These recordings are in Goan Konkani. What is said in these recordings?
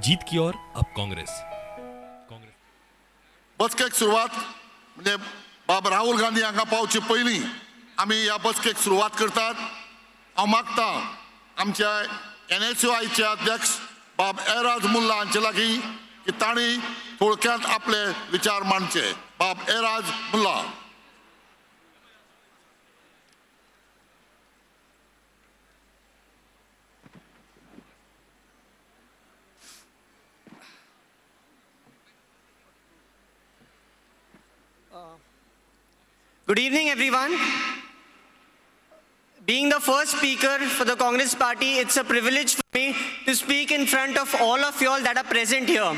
जीत की ओर अब काँग्रेस। बसकेक सुरवात म्हणजे बाब राहुल गांधी हांगा पावचे पयलीं आमी ह्या बसकेक सुरवात करतात। हांव मागता आमच्या NSUIचे अध्यक्ष बाब एराज मुल्ला हांचे लागीं की तांणी थोडक्यात आपले विचार मांडचे। बाब eras Mulla. Good evening, everyone. Being the first speaker for the Congress Party, it's a privilege for me to speak in front of all of you all that are present here.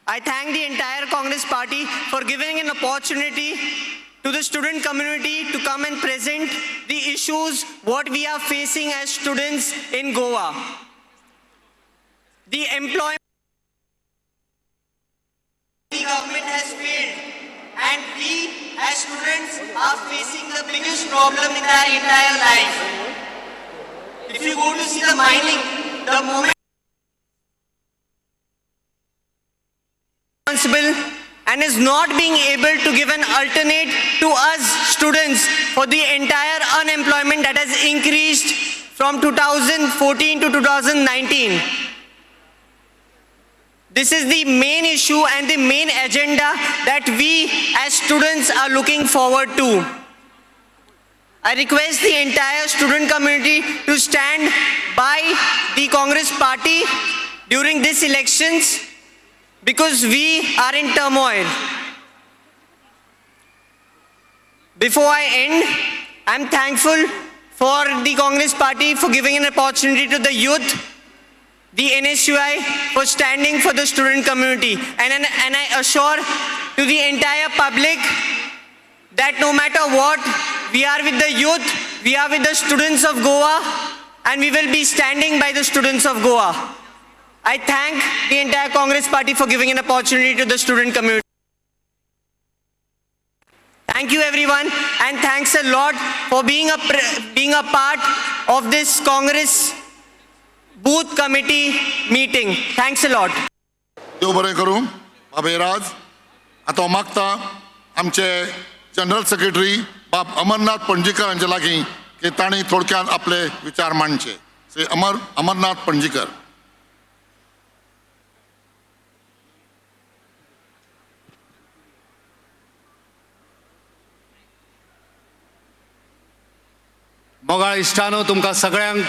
I thank the entire Congress Party for giving an opportunity to the student community to come and present the issues what we are facing as students in Goa. The employment government has failed, and we as students are facing the biggest problem in our entire life. If you go to see the mining, the moment responsible and is not being able to give an alternate to us students for the entire unemployment that has increased from 2014 to 2019. This is the main issue and the main agenda that we as students are looking forward to. I request the entire student community to stand by the Congress Party during these elections because we are in turmoil. Before I end, I'm thankful for the Congress Party for giving an opportunity to the youth, the NSUI for standing for the student community. And I assure to the entire public that no matter what, we are with the youth, we are with the students of Goa, and we will be standing by the students of Goa. I thank the entire Congress Party for giving an opportunity to the student community. Thank you everyone, and thanks a lot for being a part of this Congress booth committee meeting. Thanks a lot. देव बरें करूं बाब एराज। आतां हांव मागता आमचे जनरल सेक्रेटरी बाब अमरनाथ पणजीकर हांचे लागीं की तांणी थोडक्यात आपले विचार मांडचे। श्री अमरनाथ पणजीकर। मोगाळ इश्टानो, तुमकां सगळ्यांक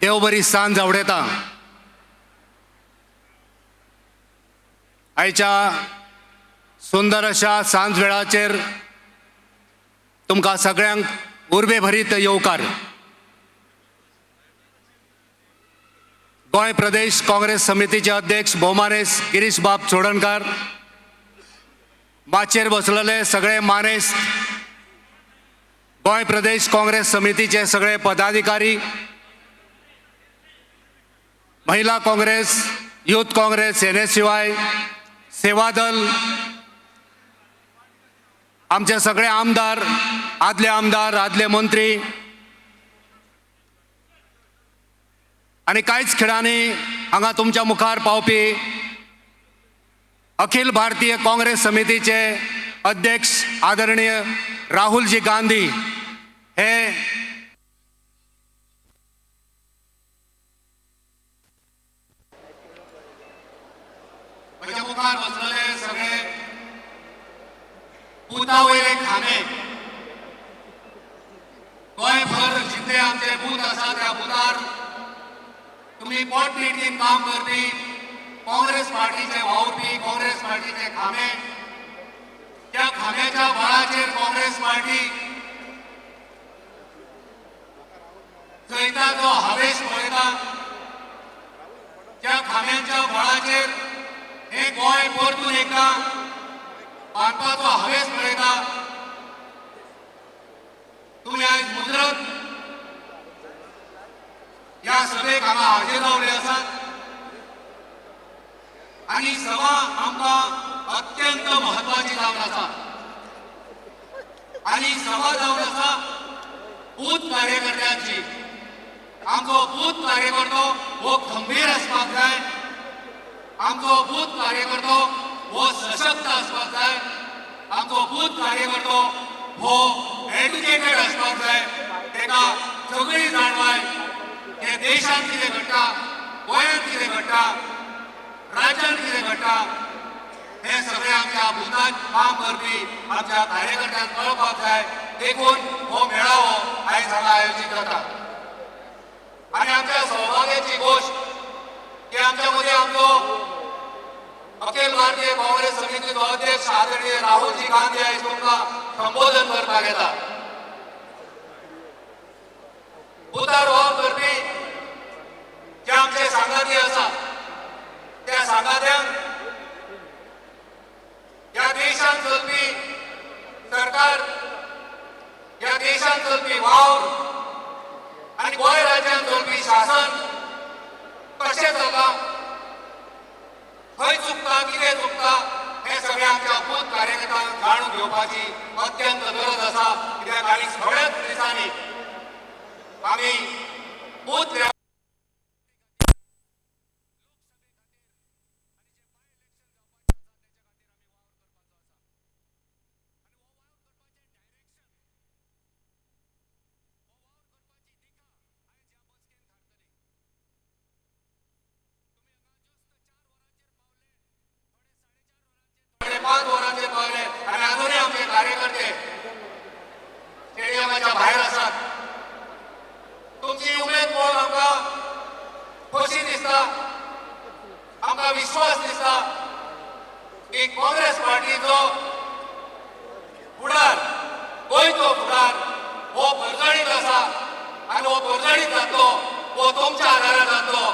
देव बरी सांज आवडयता। आयच्या सुंदर अशा सांज वेळाचेर तुमकां सगळ्यांक उर्बे भरीत येवकार। गोंय प्रदेश काँग्रेस समितीचे अध्यक्ष भोवमानेस गिरीश बाब चोडणकार, माचयेर बसलेले सगळे मानेस्त, गोंय प्रदेश काँग्रेस समितीचे सगळे पदाधिकारी, महिला Congress, youth Congress, NSUI, Sevadal, आमचे सगळे आमदार, आदले आमदार, आदले मंत्री आनी कांयच खिणांनी हांगा तुमच्या मुखार पावपी अखिल भारतीय काँग्रेस समितीचे अध्यक्ष आदरणीय राहुलजी गांधी हे म्हज्या मुखार बसलेले सगळे बुथा वयले खांबे, गोंयभर जितले आमचे बूथ आसा त्या बुथार तुमी पोटनिडकीन काम करपी काँग्रेस पार्टीचे वावुरपी, काँग्रेस पार्टीचे खांबे, त्या खांब्याच्या बळाचेर काँग्रेस पार्टी जैताचो हावेस पळयता। त्या खांब्यांच्या बळाचेर हे गोंय परतून एकदां बांदपाचो हावेस पळयता। तुमी आयज मुजरत ह्या सभेक हांगा हाजीर रावले आसात आनी सभा आमकां अत्यंत महत्वाची जावन आसा आनी सभा जावन आसा बूथ कार्यकर्त्यांची। आमचो बूथ कार्यकर्तो हो खंबीर आसपाक जाय। आमचो बूथ कार्यकर्तो हो सशक्त आसपाक जाय, आमचो बूथ कार्यकर्तो हो एड्युकेटेड आसपाक जाय. ताका सगळी जाणवाय हे देशांत कितें घडटा, गोंयांत कितें घडटा, राज्यांत कितें घडटा हे सगळे आमच्या बुथांत काम करपी आमच्या कार्यकर्त्यांक कळपाक जाय. देखून हो मेळावो आयज हांगा आयोजीत जाता. आनी आमच्या सौभाग्याची गोश्ट की आमच्या मदीं आमचो अखिल भारतीय काँग्रेस समितीचो अध्यक्ष आदरणीय राहुलजी गांधी आयज तुमकां संबोधन करपाक येता. बुथार वावर करपी जे आमचे सांगाती आसा त्या सांगात्यांक ह्या देशांत चलपी सरकार, ह्या देशांत चलपी वावर आनी गोंय राज्यांत चलपी शासन कशें चल्लां, खंय चुकता, कितें चुकता हें सगळें आमच्या बूथ कार्यकर्त्यांक जाणून घेवपाची अत्यंत गरज आसा. कित्याक आनी थोड्याच दिसांनी आमी बूथ पांच वरांचेर पावले आनी अजूनय आमचे कार्यकर्ते स्टेडियमाच्या भायर आसात. तुमची उमेद पळोवन आमकां खोशी दिसता, आमकां विश्वास दिसता की काँग्रेस पार्टीचो फुडार, गोंयचो फुडार हो पर्जळीत आसा आनी हो पर्जळीत जातलो, हो तुमच्या आदारान जातलो,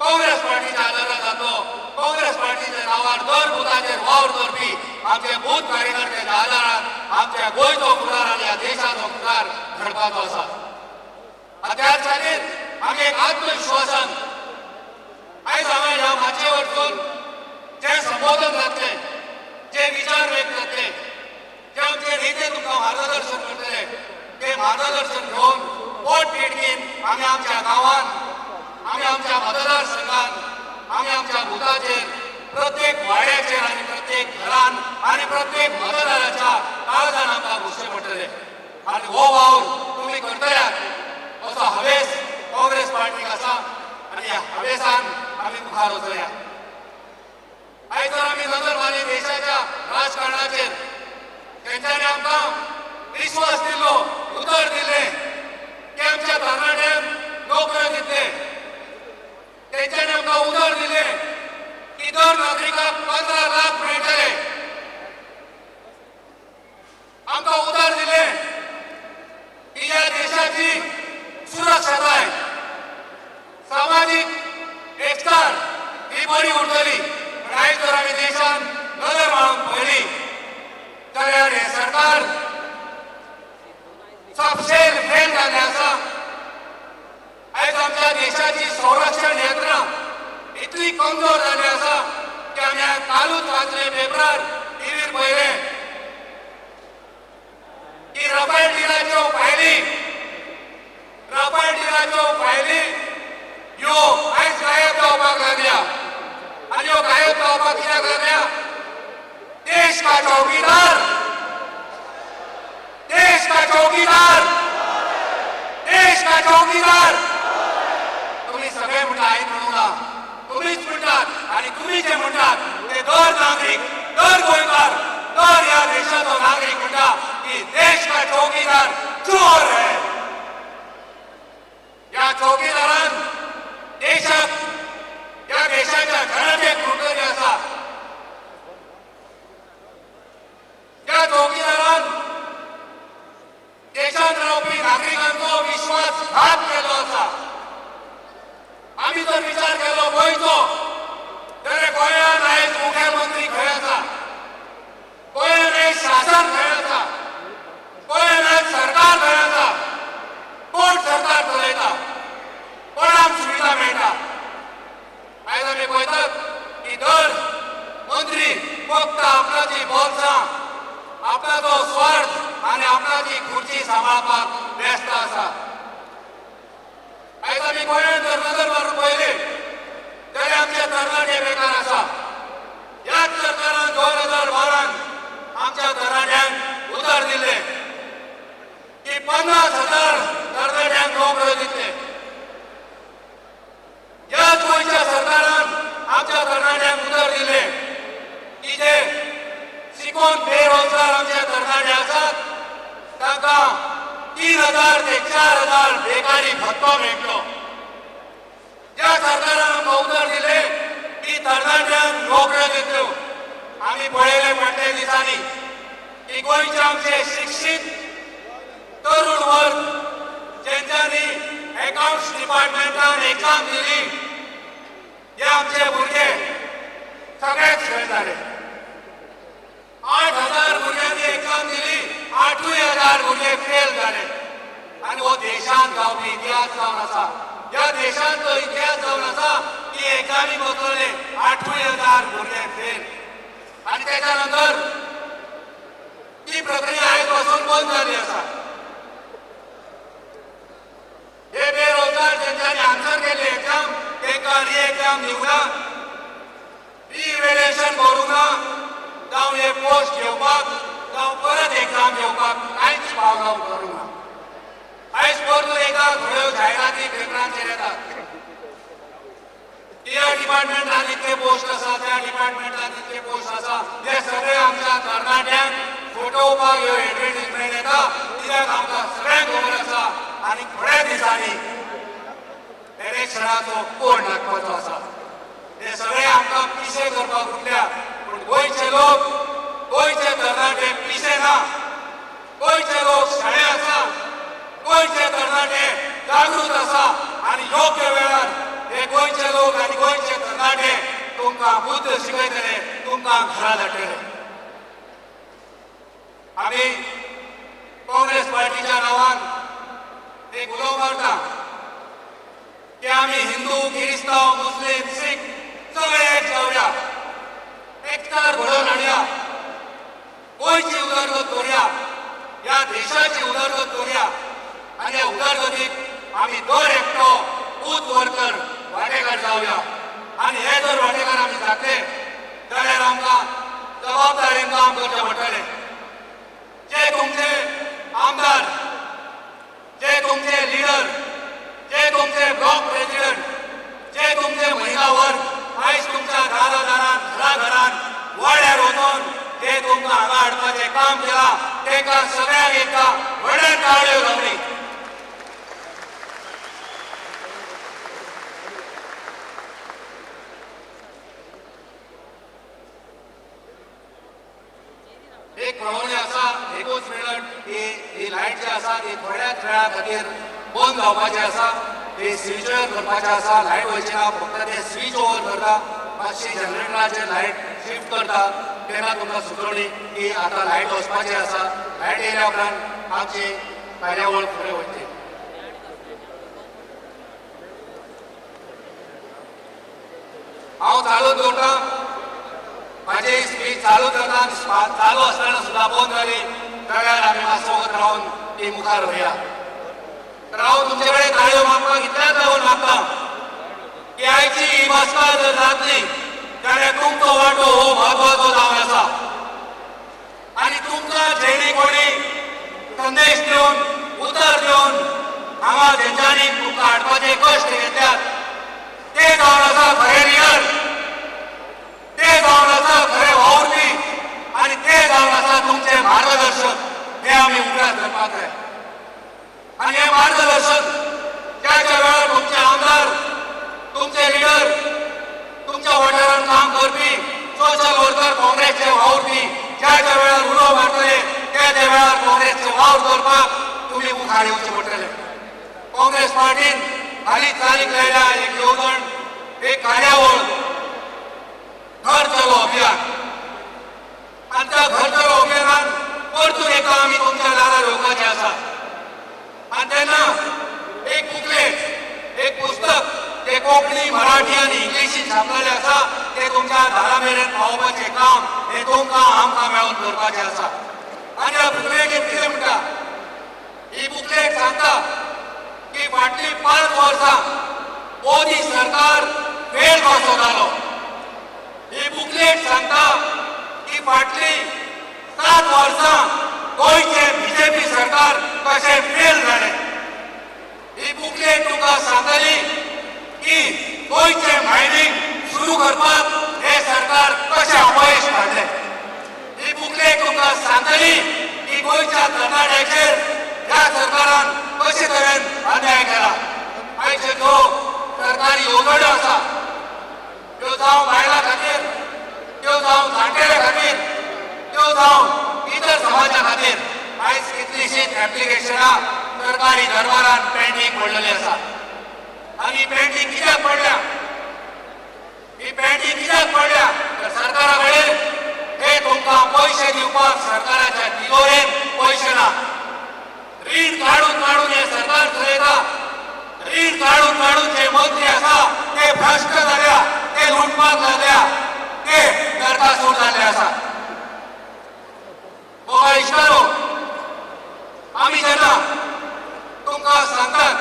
काँग्रेस पार्टीच्या आदारान जातलो. काँग्रेस पार्टीच्या नांवार दर बुथाचेर वावर करपी आमचे बूथ कार्यकर्त्याच्या आदारान आमच्या गोंयचो फुडार आनी ह्या देशाचो फुडार घडपाचो आसा. त्याच खातीर आमी एक आत्मविश्वासान आयज हांगा ह्या माचये वचून जे संबोधन जातलें, जे विचार व्यक्त जातले, जे आमचे नेते तुमकां मार्गदर्शन करतले ते मार्गदर्शन घेवन पोट तिडकीन आमी आमच्या गांवांत, आमी आमच्या मतदारसंघात, आमी आमच्या बुथाचेर, प्रत्येक वाड्याचेर आनी प्रत्येक घरान आनी प्रत्येक मतदाराच्या काळजान आमकां घुसचे पडटले. आनी हो वावर तुमी करतल्यात असो हावेस काँग्रेस पार्टीक आसा आनी ह्या हावेसान आमी मुखार वचया. आयज जर आमी नदर मारली देशाच्या राजकारणाचेर, तेंच्यांनी आमकां विश्वास दिलो, उतर दिलें की आमच्या तरणाट्यांक नोकऱ्यो दितले. तेंच्यांनी आमकां उतर दिलें की दर नागरिकाक 15 लाख मेळटले. आमकां उतर दिलें की ह्या देशाची सुरक्षताय, सामाजीक एकचार ही बरी उरतली. पूण आयज जर आमी देशान नदर मारून पळयली जाल्यार हें सरकार सपशेल फेल जाल्लें आसा. आयज आमच्या देशाची संरक्षण यंत्रणा इतली कमजोर जाल्ली आसा की आमी कालूच वाचले पेपरार, टिव्हीर पळयलें की रफाल डिलाच्यो फायली, रफाल डिलाच्यो फायली ह्यो आयज गायब जावपाक लागल्या. आनी ह्यो गायब जावपाक कित्याक लागल्या? देश का चौकीदार, देश का चौकीदार, देश का चौकीदार. तुम्ही सगळे म्हणटा, हांवें म्हणूंक ना, तुमीच म्हणटात आनी तुमी जे म्हणटात ते दर नागरीक, दर गोंयकार, दर ह्या देशाचो नागरीक म्हणटा की देश का चौकीदार चोर है. ह्या चौकीदारान देशाक, ह्या देशाच्या जनतेक लुटलेली आसा. त्या चौकीदारान देशांत रावपी नागरिकांचो विश्वासघात केलो आसा. आमी जर विचार केलो गोंयचो जाल्यार गोंयांत आयज मुख्यमंत्री खंय आसा, गोंयांत आयज शासन खंय आसा, गोंयांत आयज सरकार खंय आसा, कोण सरकार चलयता, कोणाक सुविधा मेळटा? आयज आमी पळयतात की दर मंत्री फक्त आपणाची बोल्सां, आपणाचो स्वार्थ आनी आपणाची खुर्ची सांबाळपाक व्यस्त आसा. आयज आमी गोंयांत जर नदर मारून पळयली जाल्यार आमचे तरणाटे बेकार आसा. दिल्लें की 50,000 तरणाट्यांक नोकऱ्यो दितले. ह्याच गोंयच्या सरकारान आमच्या तरणाट्यांक उतर दिल्लें की जे शिकून बेरोजगार आमचे तरणाटे आसात तांकां 3,000 ते 4,000 बेकारी भत्तो मेळटलो. ज्या सरकारान आमकां उतर दिलें की तरणाट्यांक नोकऱ्यो दितल्यो, आमी पळयलें फाटल्या दिसांनी की गोंयचे आमचे शिक्षीत तरुण वर्ग जेंच्यांनी एकाउंट्स डिपार्टमेंटान एक्झाम दिली, हे आमचे भुरगे सगळेच फेल जाले. 8,000 भुरग्यांनी एक्झाम दिली, 8,000 भुरगे फेल जाले. आनी हो देशांत जावपी इतिहास जावन आसा. ह्या देशांतलो इतिहास जावन आसा की एक्झामी बसलेले 8,000 भुरगे फेल. आनी तेच्या नंतर ती प्रक्रिया आयज पासून बंद जाली आसा. हे बेरोजगार जेंच्यांनी आन्सर केल्ले एक्झाम तांकां री एक्झाम दिवंक ना, रिइव्हॅल्युएशन करूंक ना, जावं हे पोस्ट घेवपाक जावं परत एक्झाम घेवपाक कांयच पावलां करूंक ना. आयज परतून एकदां थोड्यो जायराती पेपरांचेर येतात की ह्या डिपार्टमेंटान इतले पोस्ट आसा, त्या डिपार्टमेंटान इतले पोस्ट आसा. हे सगळे आमच्या तरणाट्यांक फटोवपाक ह्यो एडवर्टीजमेंट येता, कित्याक आमकां सगळ्यांक खबर आसा आनी थोड्या दिसांनी इलेक्शनाचो कोण लागपाचो आसा. हे सगळे आमकां पिशे करपाक उरल्या, पूण गोंयचे लोक, गोंयचे तरणाटे पिशे ना. गोंयचे लोक शाणे आसा, गोंयचे तरणाटे जागृत आसा आनी योग्य वेळार हे गोंयचे लोक आनी गोंयचे तरणाटे तुमकां बुद्द शिकयतले, तुमकां घरा धाडटले. आमी काँग्रेस पार्टीच्या नांवान एक उलोवप मारता की आमी हिंदू, किरिस्तांव, मुस्लीम, सीख सगळे एक जावया, एकचार घडोवन हाडया, गोंयची उदरगत करुया, ह्या देशाची उदरगत करुया. आनी ह्या उदरगतीक आमी दर एकटो बूथ वर्कर वांटेकार जावया. आनी हे जर वांटेकार आमी जातले जाल्यार आमकां जबाबदारीन काम करचें पडटलें. जे तुमचे आमदार, जे तुमचे लिडर, जे तुमचे ब्लॉक प्रेसिडेंट, जे तुमचे महिला वर्ग आयज तुमच्या दारा दारान, घरा घरान, वाड्यार वचून जे तुमकां हांगा हाडपाचें काम केलां तांकां सगळ्यांक एकदां व्हडल्यान टाळयो जावनी. एक कळोवणी आसा, एकूच मिनट, ही लायट जी आसा ती थोड्याच वेळा खातीर बंद जावपाची आसा. ते स्विच ओवर करपाचें आसा, लायट वयची ना, फक्त ते स्विच ओवर करता, मातशी जनरेटराचेर लायट शिफ्ट करता. तेन्ना तुमकां सुचोवणी की आतां लायट वचपाची आसा. लायट येयल्या उपरांत आमची कार्यावळ फुडें वयतली. हांव चालूच दवरतां, म्हाजी स्पीच चालू जाता, चालू आसतना सुद्दां बंद जाली जाल्यार आमी मातसो वगत रावन ती मुखार व्हरया. तर हांव तुमचे कडेन टाळयो मागपाक इतल्याच लागून मागता की आयची ही बसका जर जातली जाल्यार तुमचो वांटो हो म्हत्वाचो जावन आसा. आनी तुमकां जेणी कोणी संदेश दिवन, उतर दिवन हांगा जेंच्यांनी तुमकां हाडपाचे कश्ट घेतल्यात ते जावन आसा खरे लिडर, ते जावन आसा खरे वावुरपी आनी ते जावन आसा तुमचे मार्गदर्शक. हे आमी उगडास धरपाक जाय. आनी हे मार्गदर्शक ज्या ज्या वेळार तुमचे आमदार, तुमचे लिडर, तुमच्या वाठारांत काम करपी सोशल वर्कर, काँग्रेसचे वावुरपी ज्या ज्या वेळार उलो मारतले त्या त्या वेळार काँग्रेसचे वावर करपाक तुमी मुखार येवचे पडटले. काँग्रेस पार्टीन हालींच चालीक लायल्या एक येवजण, एक कार्यावळ, घर चलो अभियान. आनी त्या घर चलो अभियानान परतून एकदां आमी तुमच्या दारार येवपाचें आसा. आनी तेन्ना एक बुकलेट, एक पुस्तक ते कोंकणी, मराठी आनी इंग्लिशीन छापलेलें आसा ते तुमच्या दारा मेरेन पावोवपाचें काम हें तुमकां आमकां मेळून करपाचें आसा. आनी ह्या बुकलेटीन कितें म्हणटा, ही बुकलेट सांगता की फाटलीं 5 वर्सां मोदी सरकार फेल कसो जालो. ही बुकलेट सांगता की फाटलीं 7 वर्सां गोंयचे करपाक हे सरकार कशें अपयश काडलें. ही बुकलेट तुमकां सांगतली की गोंयच्या तरणाट्याचेर ह्या सरकारान कशे तरेन अन्याय केला. आयचे जो सरकारी येवजण्यो आसा त्यो जावं बायलां खातीर, त्यो जावं जाणटेल्या खातीर, त्यो जावं इतर समाजा खातीर, आयज कितलीशींच एप्लिकेशनां सरकारी दरबारान पेंडींग पडलेली आसा. आनी पेंडींग कित्याक पडल्या? ही पेंडींग कित्याक पडल्या? तर सरकारा कडेन हे तुमकां पयशे दिवपाक सरकाराच्या तिजोरेन पयशे ना. रीण काडून काडून हे सरकार चलयता. रीण काडून काडून जे मंत्री आसा ते भ्रश्ट जाल्या, ते लुटपाक लागल्या, ते नरकासूर जाल्ले आसा. मोगाळ इश्टानो, आमी जेन्ना तुमकां सांगतात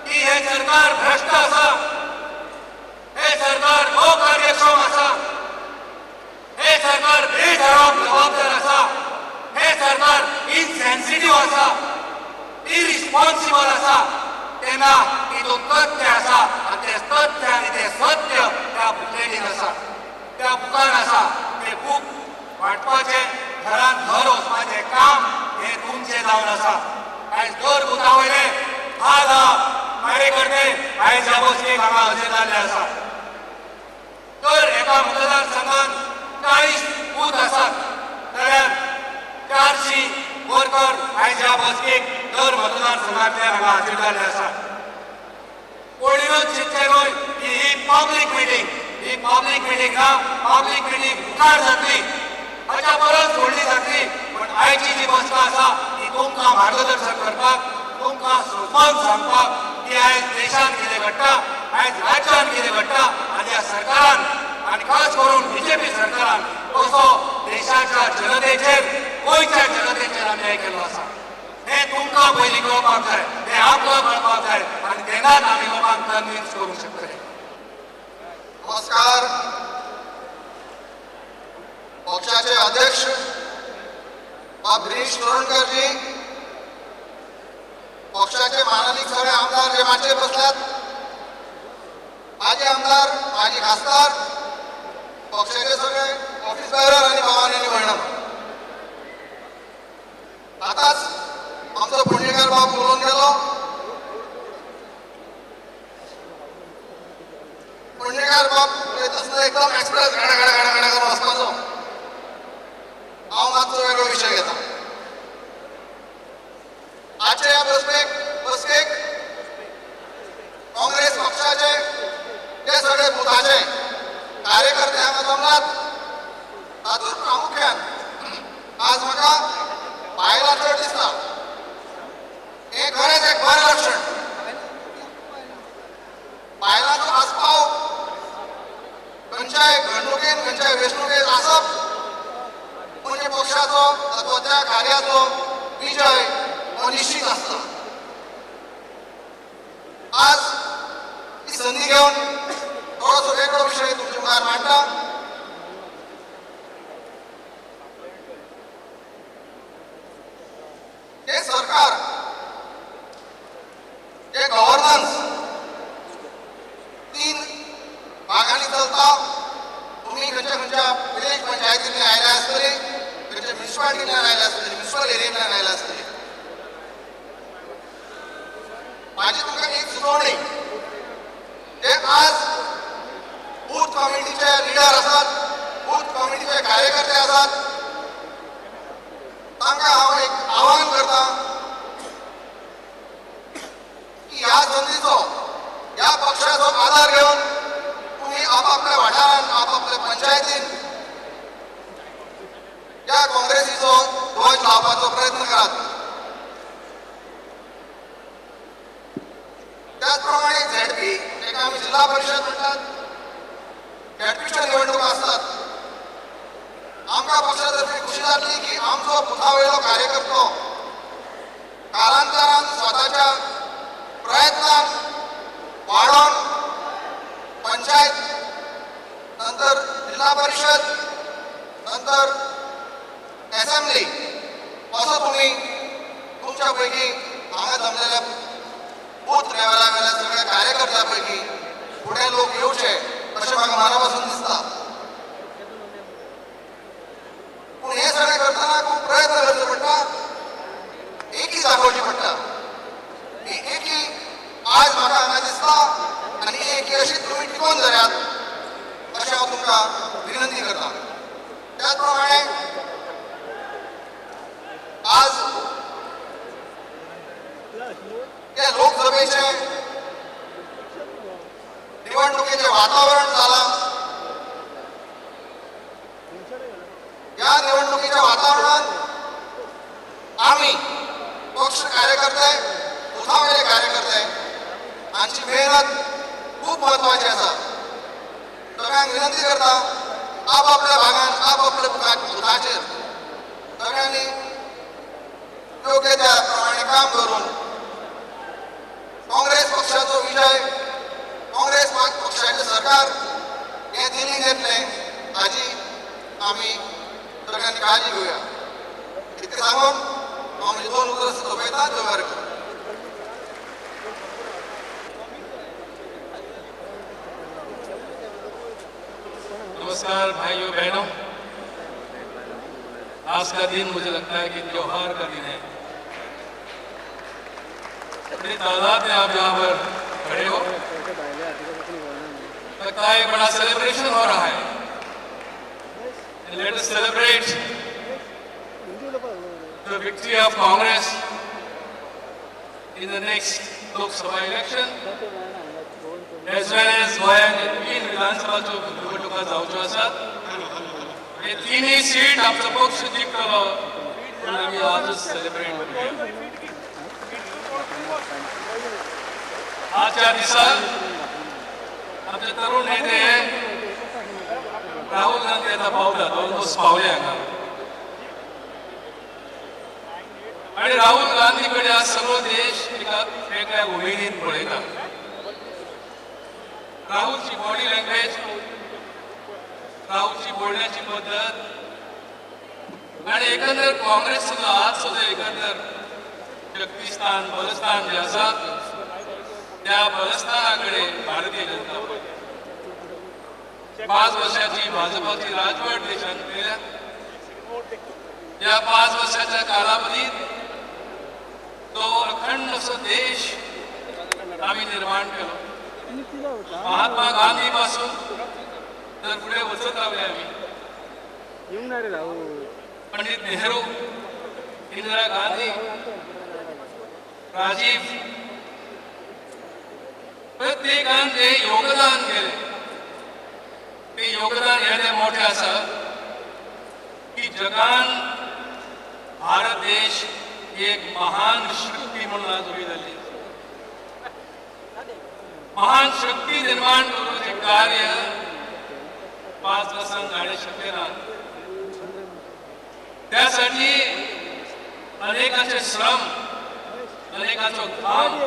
की हे सरकार भ्रश्ट आसा, हे सरकार अकार्यक्षम आसा, हे सरकार बेधडक जबाबदार आसा, हे सरकार इनसेन्सिटीव आसा, इरिस्पॉन्सिबल आसा, तेन्ना तितूंत तथ्य आसा आनी तें तथ्य आनी तें सत्य त्या बुकलेटीन आसा, त्या बुकान आसा. ते बूक वांटपाचें, घरान घर वचपाचें काम हें तुमचें जावन आसा. आयज दर बुथा वयले 10,000 कार्यकर्ते आयज ह्या बसकेक हांगा हजर जाल्ले आसा. तर एका मतदारसंघात 40 बूथ आसात जाल्यार 400 वर्कर आयज ह्या बसकेक दर मतदारसंघांतल्यान हांगा हाजीर जाल्ले आसात. कोणूच चिंतचें न्हय की ही पब्लीक मिटींग, ही पब्लीक मिटींग ना, पब्लीक मिटींग मुखार जातली, हाच्या परस व्हडली जातली. पण आयची जी बसका आसा ती तुमकां मार्गदर्शन करपाक, तुमकां सोजमन सांगपाक की आयज देशांत कितें घडटा, आयज राज्यांत कितें घडटा आनी ह्या सरकारान आनी खास करून बीजेपी सरकारान कसो देशाच्या जनतेचेर, गोंयच्या जनतेचेर अन्याय केल्लो आसा. हें तुमकां पयलीं कळपाक जाय, हें आमकां कळपाक जाय आनी तेन्नाच आमी लोकांक कन्विन्स करूंक शकतले. नमस्कार. पक्षाचे अध्यक्ष बाब गिरीश चोडणकरजी, पक्षाचे मानादीक सगळे आमदार जे माचयेर बसल्यात, माजी आमदार, माजी खासदार, पक्षाचे सगळे ऑफिस बेअरर आनी भावांनी आनी भयणां, आतांच आमचो पणजेकार बाब उलोवन गेलो. पणजेकार बाब उलयता आसतना एकदम एक्सप्रेस गाडा गाडा गाडा गाडा करून वचपाचो. हांव मातसो वेगळो विशय घेता. आजच्या ह्या बसकेक काँग्रेस पक्षाचे जे सगळे बुथाचे कार्यकर्ते हांगा जमलात, तातूंत प्रामुख्यान आज म्हाका बायलां चड दिसता. हें खरेंच एक बरें लक्षण. बायलांचो आस्पाव खंयच्याय घडणुकेन, खंयच्याय वेंचणुकेन आसप म्हणजे पक्षाचो अथवा त्या कार्याचो विजय हो निश्चित आसता. आज ही संदी घेवन थोडोसो वेगळो विशय तुमचे मुखार मांडटा. हे सरकार, हे गव्हर्नन्स 3 भागांनी चलता. तुमी खंयच्या खंयच्या विलेज पंचायतींतल्यान आयल्या आसतली, खंयच्या म्युनिसिपालिटींतल्यान आयल्या आसतली, म्युनिसिपल एरियेंतल्यान आयल्या आसतली. म्हाजी तुमकां एक सुचोवणी, ते आज बूथ कमिटीचे लिडर आसात, बूथ कमिटीचे कार्यकर्ते आसात, तांकां हांव एक आव्हान करता की ह्या संदीचो, ह्या पक्षाचो आदार घेवन तुमी आपापल्या वाठारांत, आपापल्या पंचायतीन ह्या काँग्रेसीचो ध्वज लावपाचो प्रयत्न करात. त्याचप्रमाणे झेडपी, जेका आमी जिल्हा परिशद म्हणटात, झेडपीच्यो निवडणुको आसतात. आमकां पक्षा तर्फे खुशी जातली की आमचो बुथा वयलो कार्यकर्तो कालांतरान स्वताच्या प्रयत्नान वाडोवन पंचायत, नंतर जिल्हा परिशद, नंतर एसेंब्ली असो तुमी तुमच्या पैकी हांगा जमलेल्या बूथ लेवला वयल्या सगळ्या कार्यकर्त्या पैकी फुडें लोक येवचे अशें म्हाका मना पासून दिसता. विनंती करता. त्याचप्रमाणे आज त्या लोकसभेचे निवडणुकीचे वातावरण झाला. या निवडणुकीच्या वातावरणात आम्ही पक्ष कार्यकर्ते, बुथावेले कार्यकर्ते हांची मेहनत खूप महत्वाची आसा. सगळ्यांक विनंती करता आपापल्या भागान आपापल्या बुथाचेर सगळ्यांनी योग्य त्या प्रमाणे काम करून काँग्रेस पक्षाचो विजय, काँग्रेस पक्षाचें सरकार हें दिल्लीक येतलें हाजी आमी सगळ्यांनी काळजी घेवया. इतकें सांगून हांव म्हजी दोन उतरां सोंपयतां. देव बरें करूं. नमस्कार भाइयों बहनों, आज का दिन मुझे लगता है कि त्योहार का दिन है. बड़ी तादाद में आप यहाँ पर खड़े हो, लगता है बड़ा सेलिब्रेशन हो रहा है. Let us celebrate the victory of Congress in the next Lok Sabha election, as well as गोंयांत तीन विधानसभाच्यो निवडणुका जावच्यो आसात. हे तिनूय सीट आमचो पक्ष जिखतलो म्हणून आमी आजच सेलिब्रेट करूया. आजच्या दिसा आमचे तरुण नेते राहुल गांधी आता पावला, ऑलमोस्ट पावले हांगा. आणि राहुल गांधी कडे आज सगळो देश एका वेगळ्या उमेदीन पळयता. राहुलची बॉडी लँग्वेज, राहुलची बोलण्याची पद्धत आणि एकंदर काँग्रेस सुद्धा आज सुद्धा एकंदर शक्तिस्थान बलस्थान जे आसा त्या बलस्थानाकडे भारतीय जनता पार्टी 5 वर्षाची भाजपाची राजवट देशात केल्या. या 5 वर्षाच्या कालावधीत तो अखंड असो देश आम्ही निर्माण केलो. महात्मा गांधी पासून तर पुढे वचत रावले आम्ही. पंडित नेहरू, इंदिरा गांधी, राजीव, प्रत्येकान जे योगदान केले ते योगदान एवढे मोठे आसा की जगान भारत देश एक महान शक्ती म्हणून आज उभी जाली. महान शक्ती निर्माण करूचे कार्य 5 वर्षांत जाणे शक्य ना. त्यासाठी अनेकांचे श्रम, अनेकांचो घाम,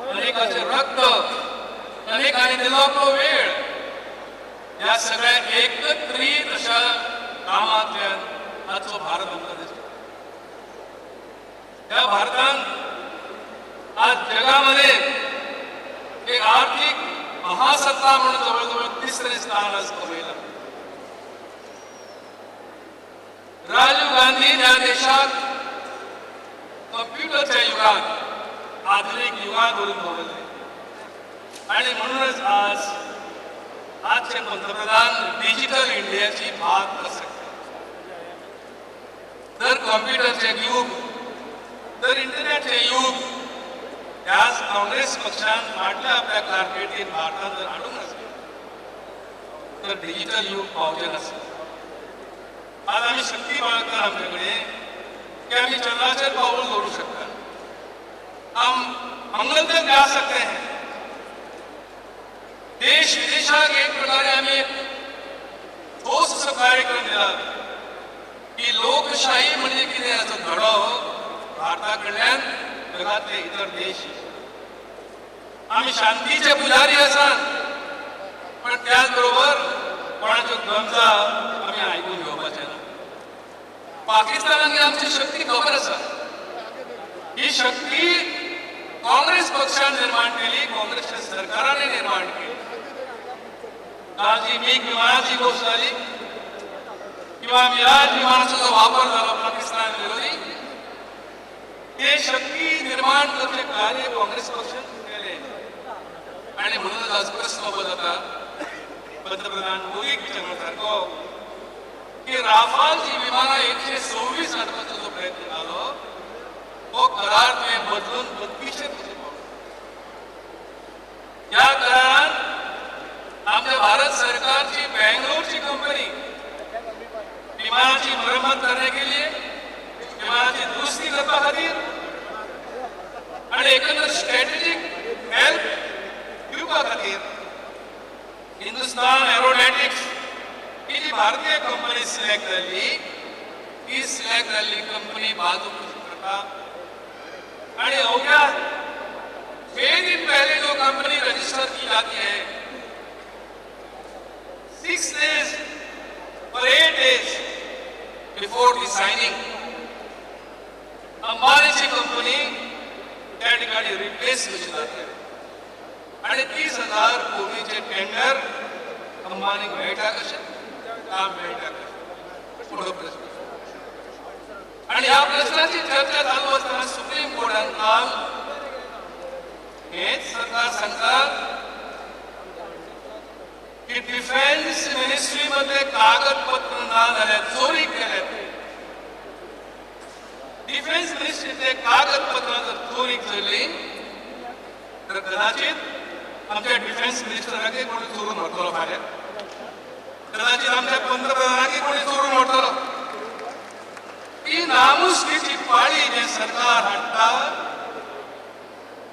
अनेकांचे रक्त, अनेकांनी दिलो आपलो वेळ, या सगळ्या एकत्रित अशा कामांतल्यान आजचो भारत आमकां दिसता. त्या भारतान आज जगामध्ये एक आर्थिक महासत्ता म्हणून जवळजवळ 3रे स्थान आज कमयला. राजीव गांधी या देशात कम्प्युटरच्या युगात, आधुनिक युगात वरून दवरले आणि म्हणूनच आज आजचे पंतप्रधान डिजिटल इंडियाची भाग असतात. तर कॉम्प्युटरचे युग, तर इंटरनेटचे युग त्याच काँग्रेस पक्षान फाटल्या आपल्या कारकिर्दीत भारतान जर हाडूंक नासलें तर डिजिटल युग पावचें नासलें. आज आमी शक्ती बाळगतात आमचे कडेन की आमी चंद्राचेर पावल दवरूंक शकतात, हम मंगल तक जा सकते हैं. देश विदेशाक एक प्रकारे आमी एक ठोस असो कार्यक्रम दिला की लोकशाही म्हणजे कितें हाचो धडो भारता कडल्यान जगातले इतर देश. आमी शांतीचे पुजारी आसात पण त्याच बरोबर कोणाच्यो गरजा आमी आयकून घेवपाचे ना. पाकिस्तानाक आमची शक्ती खबर आसा. ही शक्ती काँग्रेस पक्षान निर्माण केली, काँग्रेसच्या सरकाराने निर्माण केली. काल जी मिग विमानाची गोष्ट झाली किंवा मिराज विमानाचा जो वापर झाला पाकिस्तान विरोधी, ते शक्ती निर्माण करचे कार्य काँग्रेस पक्षान केले. आणि म्हणूनच आज प्रश्न उभो जाता पंतप्रधान मोदीक विचारण्यासारखो की राफालची विमानां 126 हाडपाचो जो प्रयत्न जालो तो करार तुवें बदलून 32 कशें पावलो. ह्या करारान आमच्या भारत सरकारची बेंगलोरची कंपनी विमानाची मरम्मत करने के लिए, विमानाची दुरुस्ती करपा खातीर आणि एकंदर स्ट्रॅटेजीक हेल्प दिवपा खातीर हिंदुस्तान एरोनॉटिक्स ही जी भारतीय कंपनी सिलेक्ट जाल्ली, ही सिलेक्ट जाल्ली कंपनी बाजू कशी करता आणि अवघ्या 6 दिन पहले जो कंपनी रजिस्टर की जाती है, 6 days or 8 days before the signing, अंबानीची कंपनी त्या ठिकाणी रिप्लेस कशी जाते आणि 30,000 कोटीचे टेंडर अंबानीक मेळटा कशें, काम मेळटा कशें, पुढो प्रश्न. आणि ह्या प्रश्नाची चर्चा चालू असताना सुप्रीम कोर्टान काल हेच सरकार सांगता की डिफेन्स मिनिस्ट्री मध्ये कागदपत्र ना जाल्यार चोरी केल्यात. डिफेन्स मिनिस्ट्रीतले कागदपत्रां जर चोरीक जाली तर कदाचित आमच्या डिफेन्स मिनिस्टराकय कोणी चोरून व्हरतलो फाल्यां, कदाचित आमच्या पंतप्रधानाकय कोणी चोरून व्हरतलो. ही नामुष्कीची पाळी जे सरकार हाडटा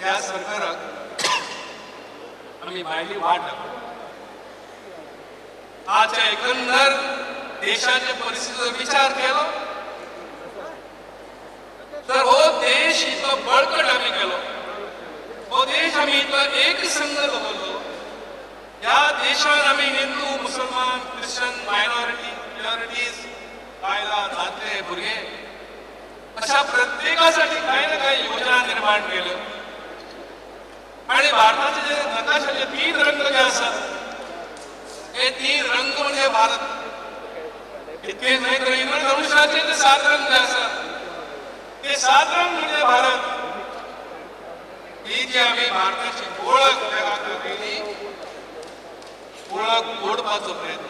त्या सरकाराक आमी भायली वाट दाखयता. आजच्या एकंदर देशाच्या परिस्थितीचो विचार केलो तर हो देश इतलो बळकट आमी केलो, हो देश आमी इतलो एकसंघ दवरलो. ह्या देशान आमी हिंदू, मुसलमान, ख्रिश्चन, मायनॉरिटी, मेजॉरिटीज, बायलां, दादले, भुरगे अशा प्रत्येकासाठी काही ना काही योजना निर्माण केल्यो. आणि भारताचे जे नकाशाचे 3 रंग जे आसात हे 3 रंग म्हणजे भारत. इतकेच न्हय तर इंद्रधनुष्याचे जे 7 रंग जे आसात ते 7 रंग म्हणजे भारत. ही जी आमी भारताची ओळख जगाक केली, ओळख मोडपाचो प्रयत्न.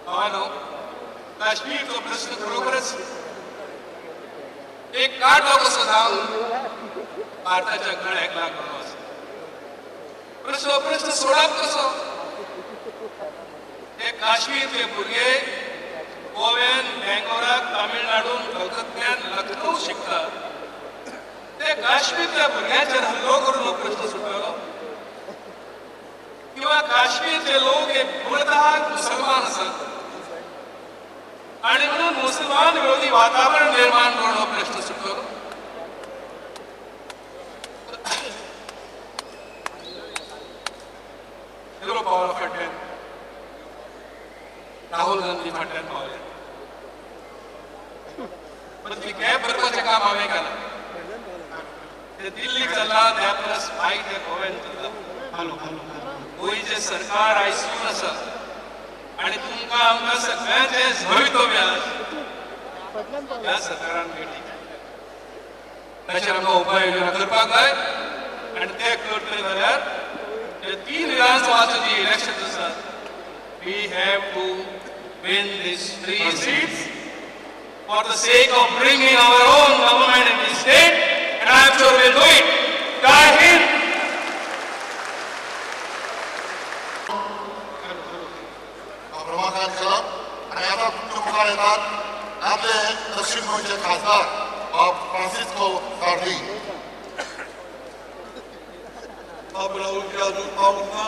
भावानो, काश्मीरचो प्रश्न खरोखरच एक कांटो कसो जावन भारताच्या गळ्याक लागलो आसा. प्रश्न प्रश्न सोडप कसो? ते काश्मीरचे भुरगे गोव्यान, बेंगलोराक, तामिळनाडून, कलकत्त्यान, लखनौ शिकतात. ते काश्मीरच्या भुरग्यांचेर हल्लो करून हो प्रश्न सुटलो? किंवा काश्मीरचे लोक हे मूळतः मुसलमान आसात आणि म्हणून मुसलमान विरोधी वातावरण निर्माण करून हो प्रश्न सुटलो? हिरो पावला फाटल्यान, राहुल गांधी फाटल्यान पावले. पण ती कॅब भरपाचें काम हांवें केलां. ते दिल्ली चल्ला त्या परस फायट हे गोव्यान चल्ला. गोंयचें सरकार आयसीयून आसा आणि तुमकां आमकां सगळ्यांचें भवितव्य ह्या सरकारान भेटी. ताचेर आमकां उपाय योजना करपाक जाय आनी ते करतले जाल्यार ते 3 विधानसभाचें जी इलेक्शन आसात, we have to win these 3 seats for the sake of bringing our own government in this state, and I am sure we'll do it. Jai Hind. Prabhakar Khalap आणि आता तुमच्या मुखार येतात आपले दक्षिण गोंयचे खासदार बाब फ्रांसिस्को सार्दीन. बाब राहुलजी अजून पावूंक ना.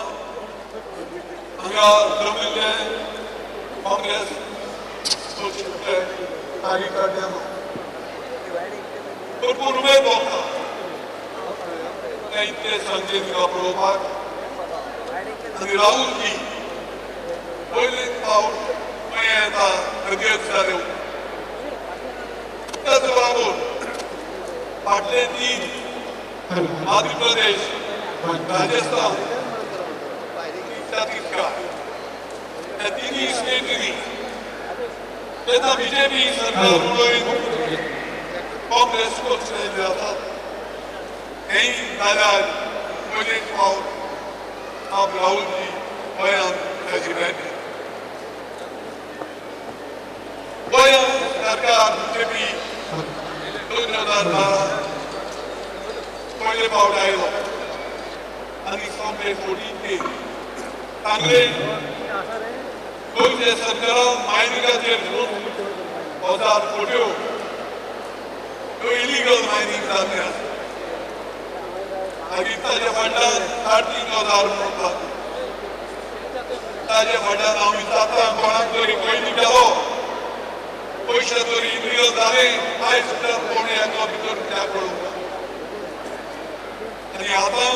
हांगा जमिल्ले काँग्रेस पक्षाचे कार्यकर्त्यांनो भरपूर उमेद भोगता ते इतले संजय तिका पळोवपाक. आनी राहुलजी पयलेच फावट खंय येता अध्यक्ष जाले. त्याच बरोबर फाटले 3 मध्य प्रदेश, राजस्थान, छत्तीसगड ह्या 3 स्टेटींनी तेन्ना बीजेपी सरकार उडोवन काँग्रेस पक्ष येयल्ले आसात. हेंय जाल्यार पयलेच फावट बाब राहुलजी गोंयांत ताची भेट. ते 14K सांगले गोंयच्या सरकारान मायनिंगाचेर 2000 कोट्यो ह्यो इलिगल मायनिंग जाल्लें आसा. मागीर ताजे फाटल्यान 3,500 म्हणटात, ताजे फाटल्यान हांव विचारता कोणाक तरी पयलीं गेलो पयशे तरी इलिगल जाले आयज सुद्दां कोण हेका भितर कित्याक पळोवंक ना. आनी आतां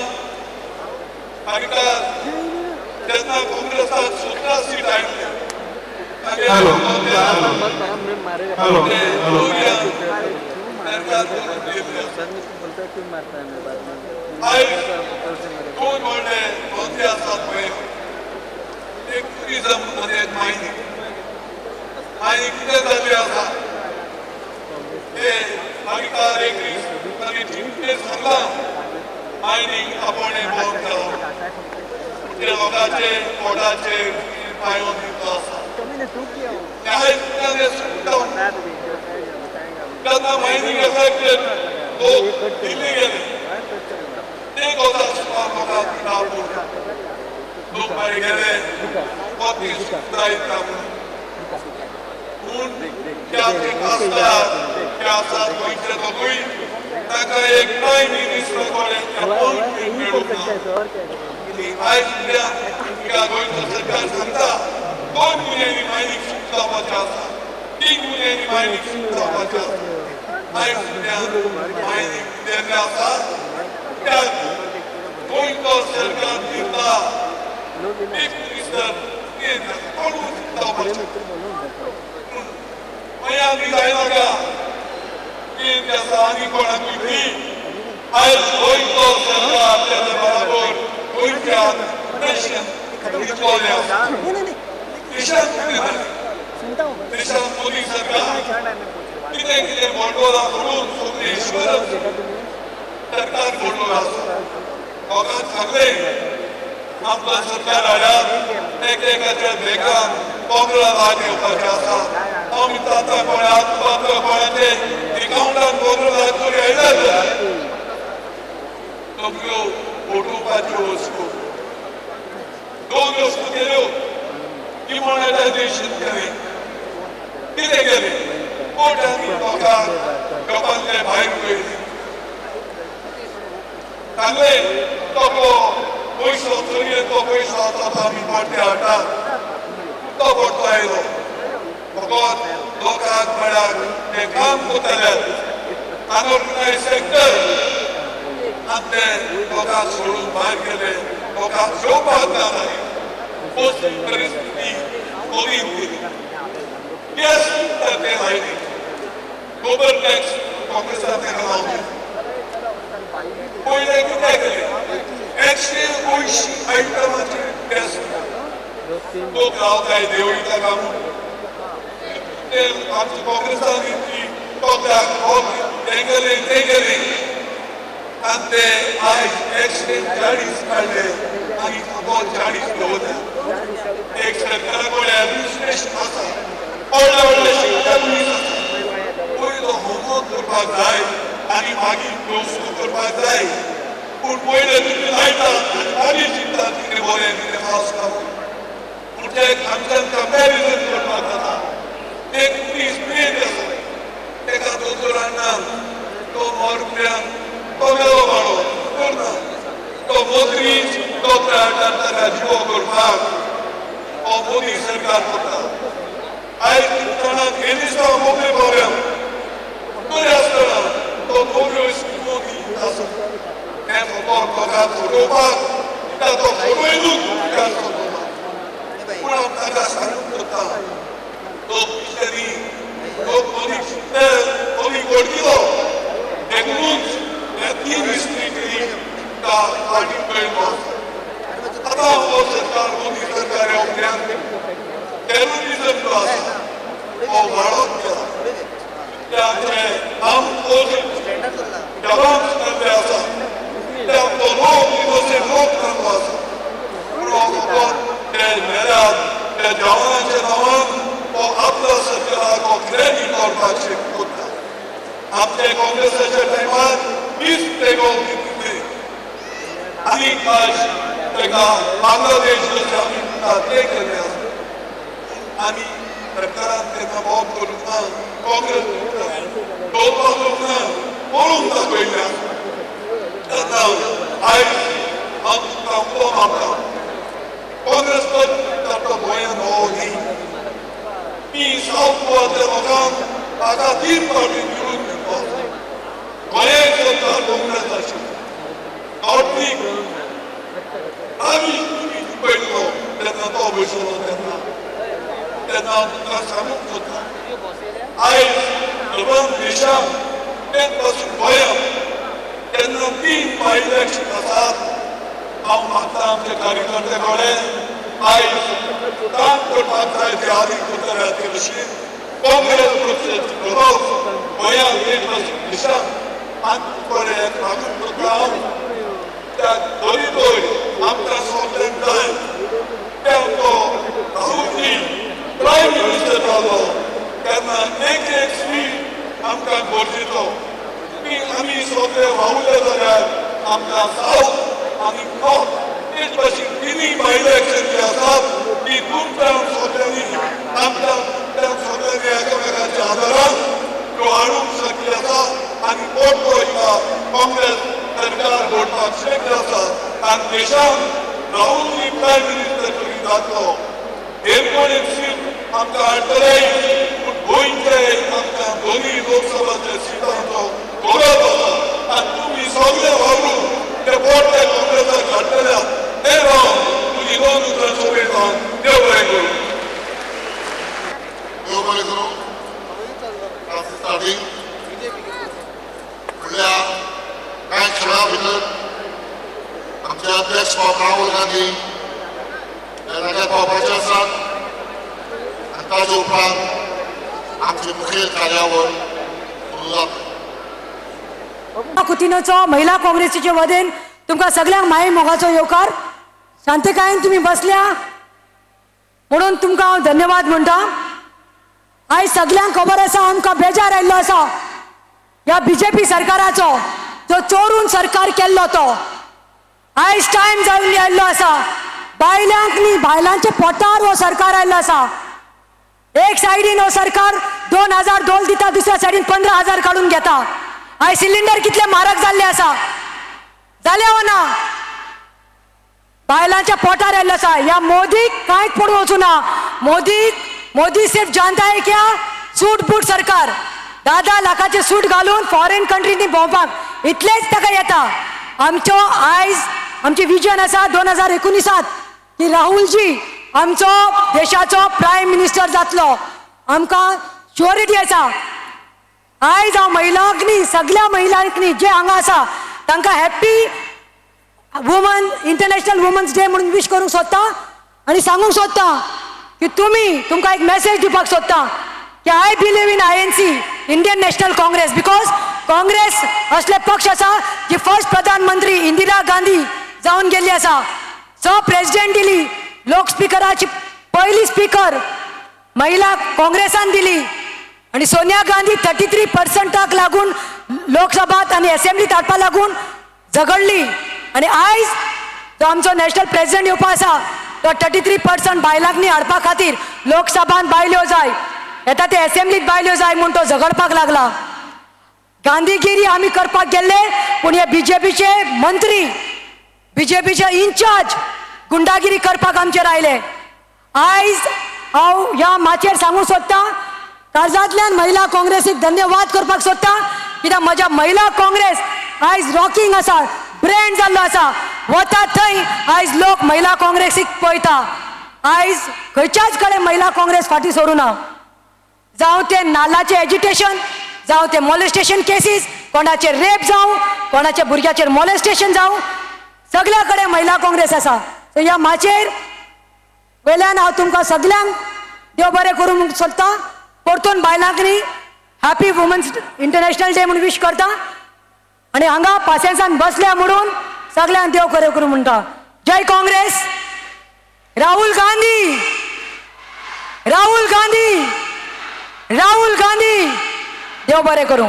मागीर तेन्ना काँग्रेसाक 17 सीट आयिल्ल्यो. आयज दोन व्हडले मंत्री आसात पळय, एक टुरिजम आनी एक मायनिंग. आनी कितें जाल्लें आसा ते मागीर एक दीस तांणी जितलें सांगलां मायनिंग आपोवणें बंद केलां, ते लोकांचे पोटाचेर पांयो दिवचो आसा. तेन्ना मायनिंग एफेक्टेड लोक दिल्ली गेले, ते गजाल सुमार लोकांक लोक भायर गेले जायत म्हणून. पूण ते आमचे खासदार ते आसात गोंयचे दोगूय तांकां एक प्रायम मिनिस्टर कडेन अपॉयंटमेंट मेळूंक ना. आयज उद्या गोंयचो सरकार सांगता 2 म्हयन्यांनी मायनिंग सुरू जावपाचें आसा, 3 म्हयन्यांनी मायनिंग सुरू जावपाचें आसा. आयज उद्या मायनिंग केल्लें आसा. गोंयचो सरकार दिता चीफ मिनिस्टर कोण जावपाचें मागीर आमी जायनाका कितें आसा आनी कोणाकूय दी. आयज गोंयचो सरकार तेजे बराबर गोंयच्या देशान इतलें आसा. देशांत कितें जालें, देशांत मोदी सरकार कितें कितें भांडवलां करून सगळें इन्शुरन्स सरकार भांडवल आसा. लोकांक सांगलें आमकां सरकार हाडात एक एकाच्या बेगान 15 लाख येवपाचें आसा. हांव विचारता कोणाक कोणाचे एकाउंटान 15 लाख तरी आयल्यात. सगळ्यो फटोवपाच्यो वस्तू 2 वस्तू केल्यो, डिमॉनेटायझेशन केलें, कितें केलें, कोट्यांनी लोकांक लोकांतले भायर उडयले. सांगलें तो पयसो चोरयेचो पयसो आसा तो आमी परते हाडटात, तो परतो आयलो. फकत लोकांक म्हळ्यार ते काम करतले अनऑर्गनायज सेक्टर आमचे लोकांक सोडून भायर गेले, लोकांक जेवपाक ना जाली. परिस्थिती मोदीन केली, गॅस ते लायली, गोबर टॅक्स काँग्रेसान ताका लावली. पयलें कितें केलें, 180 आयटमाचे टॅक्स लोक रावताय देवळी ताका म्हूण ते आमच्या काँग्रेसान इतली लोकांक हें केलें तें केलें आनी ते आयज 140 काडले आनी फकत 40 दवरले. एक सरकारा कडेन एडमिनिस्ट्रेशन आसा, व्हडले व्हडले शिकता मनीस आसा. पयलो होमवर्क करपाक जाय आनी मागीर वस्तू करपाक जाय. पूण पयले तुमी लायतात आनी मागीर चिंततात कितें बरें कितें फास्ट काम. पूण ते आमच्यान कंपॅरिजन करपाक जाता. एक मनीस दुयेंत आसा, ताका दोतोर हाडना, तो मरप्यान तो मेलो वाडो करना, तो मोदीच दोतोर हाडटा ताका जिवो करपाक हो मोदी सरकार करता. आयज जाणां गेलिस्तांव मोगले पावल्या बरें आसतना तो मोगल्यो मोदी आसा. हें फकत लोकांक फटोवपाक तो फटयनूच उपकार सोदता. पूण हांव ताका सांगूंक सोदता लोक पिशेनी, लोक मोदीक शिकले, मोदीक वळखिलो, देखूनच हे 3 मिनिस्ट्री फाटीं मेळ्ळो आसा. आतां हो सरकार मोदी सरकार ह्या उपरांत टेररिजम जो आसा हो वाडत गेला. ते आमचे आर्म फोर्सीस जवान जाल्ले आसा, ते आमचो लोक इनोसेंट लोक जाल्लो आसा. पूण हो फकत ते मेल्यात त्या जवानाच्या नांवान हो आपल्या सरकाराक हो क्रेडीट व्हरपाक कोत्ता. आमच्या काँग्रेसाच्या टायमार 20 टेगो दितले आनी आज ताका बांगलादेश जशें आमी म्हणटात तें केल्लें आसा. आमी सरकारान तेन्ना बॉम्ब करूंक ना, काँग्रेस दवरपाक ना, पळोवंक दाखयल्लें आसा. तेन्ना आयज हांव तुमकां उलो मारता, काँग्रेस पक्ष तो गोंयांत हो न्ही. ती सावथ गोवाच्या लोकांक म्हाका 3 फावटी निवडून दिवपा आसा. गोंयांत सरकार काँग्रेस आशिल्लें, नॉर्थीक आमी तुमी पळयल्लो तेन्ना तो बसलो तेन्ना तेन्ना हांव तुमकां सांगूंक सोदता, आयज सबंद देशांत तेच पासून गोंयांत तेन्ना 3 बाय इलेक्शन आसात. हांव मागता आमचे कार्यकर्ते कडेन आयज काम करपाक जाय ते आदी करतले ते भशेन काँग्रेस पक्षाची प्रभाव गोंयांत तेच पासून देशांत आनी कडेन मागूंक सोदता हांव त्या तरी आमकां सगल्यांक जाय ते आमचो राहुलजी प्रायम मिनिस्टर जालो तेन्ना एक एक सीट आमकां गरजेचो. आमी सगळे वावुरले जाल्यार आमकां सावथ आनी नॉर्थ तेच भाशेन तिनूय बाय इलेक्शन जी आसात ती तुमच्या सगळ्यांनी आमच्या सगळ्यांनी एकामेकांच्या आदारान त्यो हाडूंक शक्य आसा आनी मोठो हिंगा काँग्रेस सरकार घडपाक शक्य आसा. आनी देशांत राहुलजी प्रायम मिनिस्टर करी जातलो, हेर कोण एक सीट आमकां हाडटले, पूण गोंयचे आमकां दोनूय लोकसभाच्या सिटांचो गरज आसा. आनी तुमी सगळे वावरून ते पोटले काँग्रेसाक हाडटले ते रावन तुजी 2 उतरां सोंपयता. देव बरें करूं. देव बरें करूं. स्टार्टींग फुडल्या कांय खिणा भितर आमचे अध्यक्ष बाब राहुल गांधी हे जाग्यार पावपाचे आसात आनी ताजे उपरांत आमची मुखेल कार्यावळ सुरू जाता. कुतिनोचो महिला काँग्रेसीचे वतीन तुमकां सगळ्यांक माये मोगाचो येवकार. शांतकायेन तुमी बसल्या म्हणून तुमकां हांव धन्यवाद म्हणटा. आयज सगळ्यांक खबर आसा, आमकां बेजार आयिल्लो आसा ह्या बीजेपी सरकाराचो, जो चोरून सरकार केल्लो तो. आयज टायम जावन आयिल्लो आसा, बायलांक न्ही बायलांच्या पोटार हो सरकार आयिल्लो आसा. एक सायडीन हो सरकार 2000 डोल दिता, दुसऱ्या सायडीन 15,000 काडून घेता. आयज सिलिंडर कितले म्हारग जाल्ले आसा, जाले हो ना? बायलांच्या पोटार आयिल्लो आसा. ह्या मोदीक कांयच पडून वचूं ना. मोदी सिर्फ जानता है क्या सूट बूट सरकार, 10-10 लाखाचे सूट घालून फॉरेन कंट्रीनी भोंवपाक इतलेच ताका येता. आमचो आयज आमची विजन आसा 2019 की राहुलजी आमचो देशाचो प्रायम मिनिस्टर जातलो, आमकां शुअरिटी आसा. आयज हांव महिलांक न्ही, सगळ्या महिलांक न्ही जे हांगा आसा तांकां happy woman international women's day म्हणून विश करूंक सोदता आनी सांगूंक सोदता की तुमी तुमकां एक मॅसेज दिवपाक सोदता की I believe in INC, Indian National Congress, because Congress असले पक्ष आसा जी फर्स्ट प्रधानमंत्री इंदिरा गांधी जावन गेल्ली आसा, 6 प्रेसिडेंट दिली, लोक स्पिकराची पयली स्पिकर महिला काँग्रेसान दिली आनी सोनिया गांधी 33% लागून लोकसभात आनी असेंब्लीत हाडपा लागून झगडली. आनी आयज जो आमचो नॅशनल प्रेसिडेंट येवपा आसा तो 33% बायलांक न्ही हाडपा खातीर लोकसभान बायल्यो जाय, येता ते असेंब्लीत बायल्यो जाय म्हूण तो झगडपाक लागला. गांधीगिरी आमी करपाक गेल्ले, पूण हे बीजेपीचे मंत्री, बीजेपीचे इन्चार्ज गुंडागिरी करपाक आमचेर आयले. आयज हांव ह्या माचयेर सांगूंक सोदता, काळजांतल्यान महिला काँग्रेसीक धन्यवाद करपाक सोदता, कित्याक म्हज्या महिला काँग्रेस आयज रॉकिंग आसा, ब्रँड जाल्लो आसा. वता थंय आयज लोक महिला काँग्रेसीक पळयता. आयज खंयच्याच कडेन महिला काँग्रेस फाटीं सरूं ना, जावं तें नाल्लाचें एजिटेशन, जावं तें मॉलेस्टेशन केसीस, कोणाचेर रेप जावं, कोणाच्या भुरग्याचेर मॉलेस्टेशन जावं, सगळ्या कडेन महिला काँग्रेस आसा. सो ह्या माचयेर वयल्यान हांव तुमकां सगल्यांक देव बरें करूंक सोदता. परतून बायलांक न्ही हॅपी वुमन्स इंटरनॅशनल डे म्हूण विश करता आनी हांगा पासियेंसान बसल्या म्हणून सगल्यांक देव बरें करूं म्हणटा. जय काँग्रेस. राहुल गांधी, राहुल गांधी, राहुल गांधी. देव बरें करूं.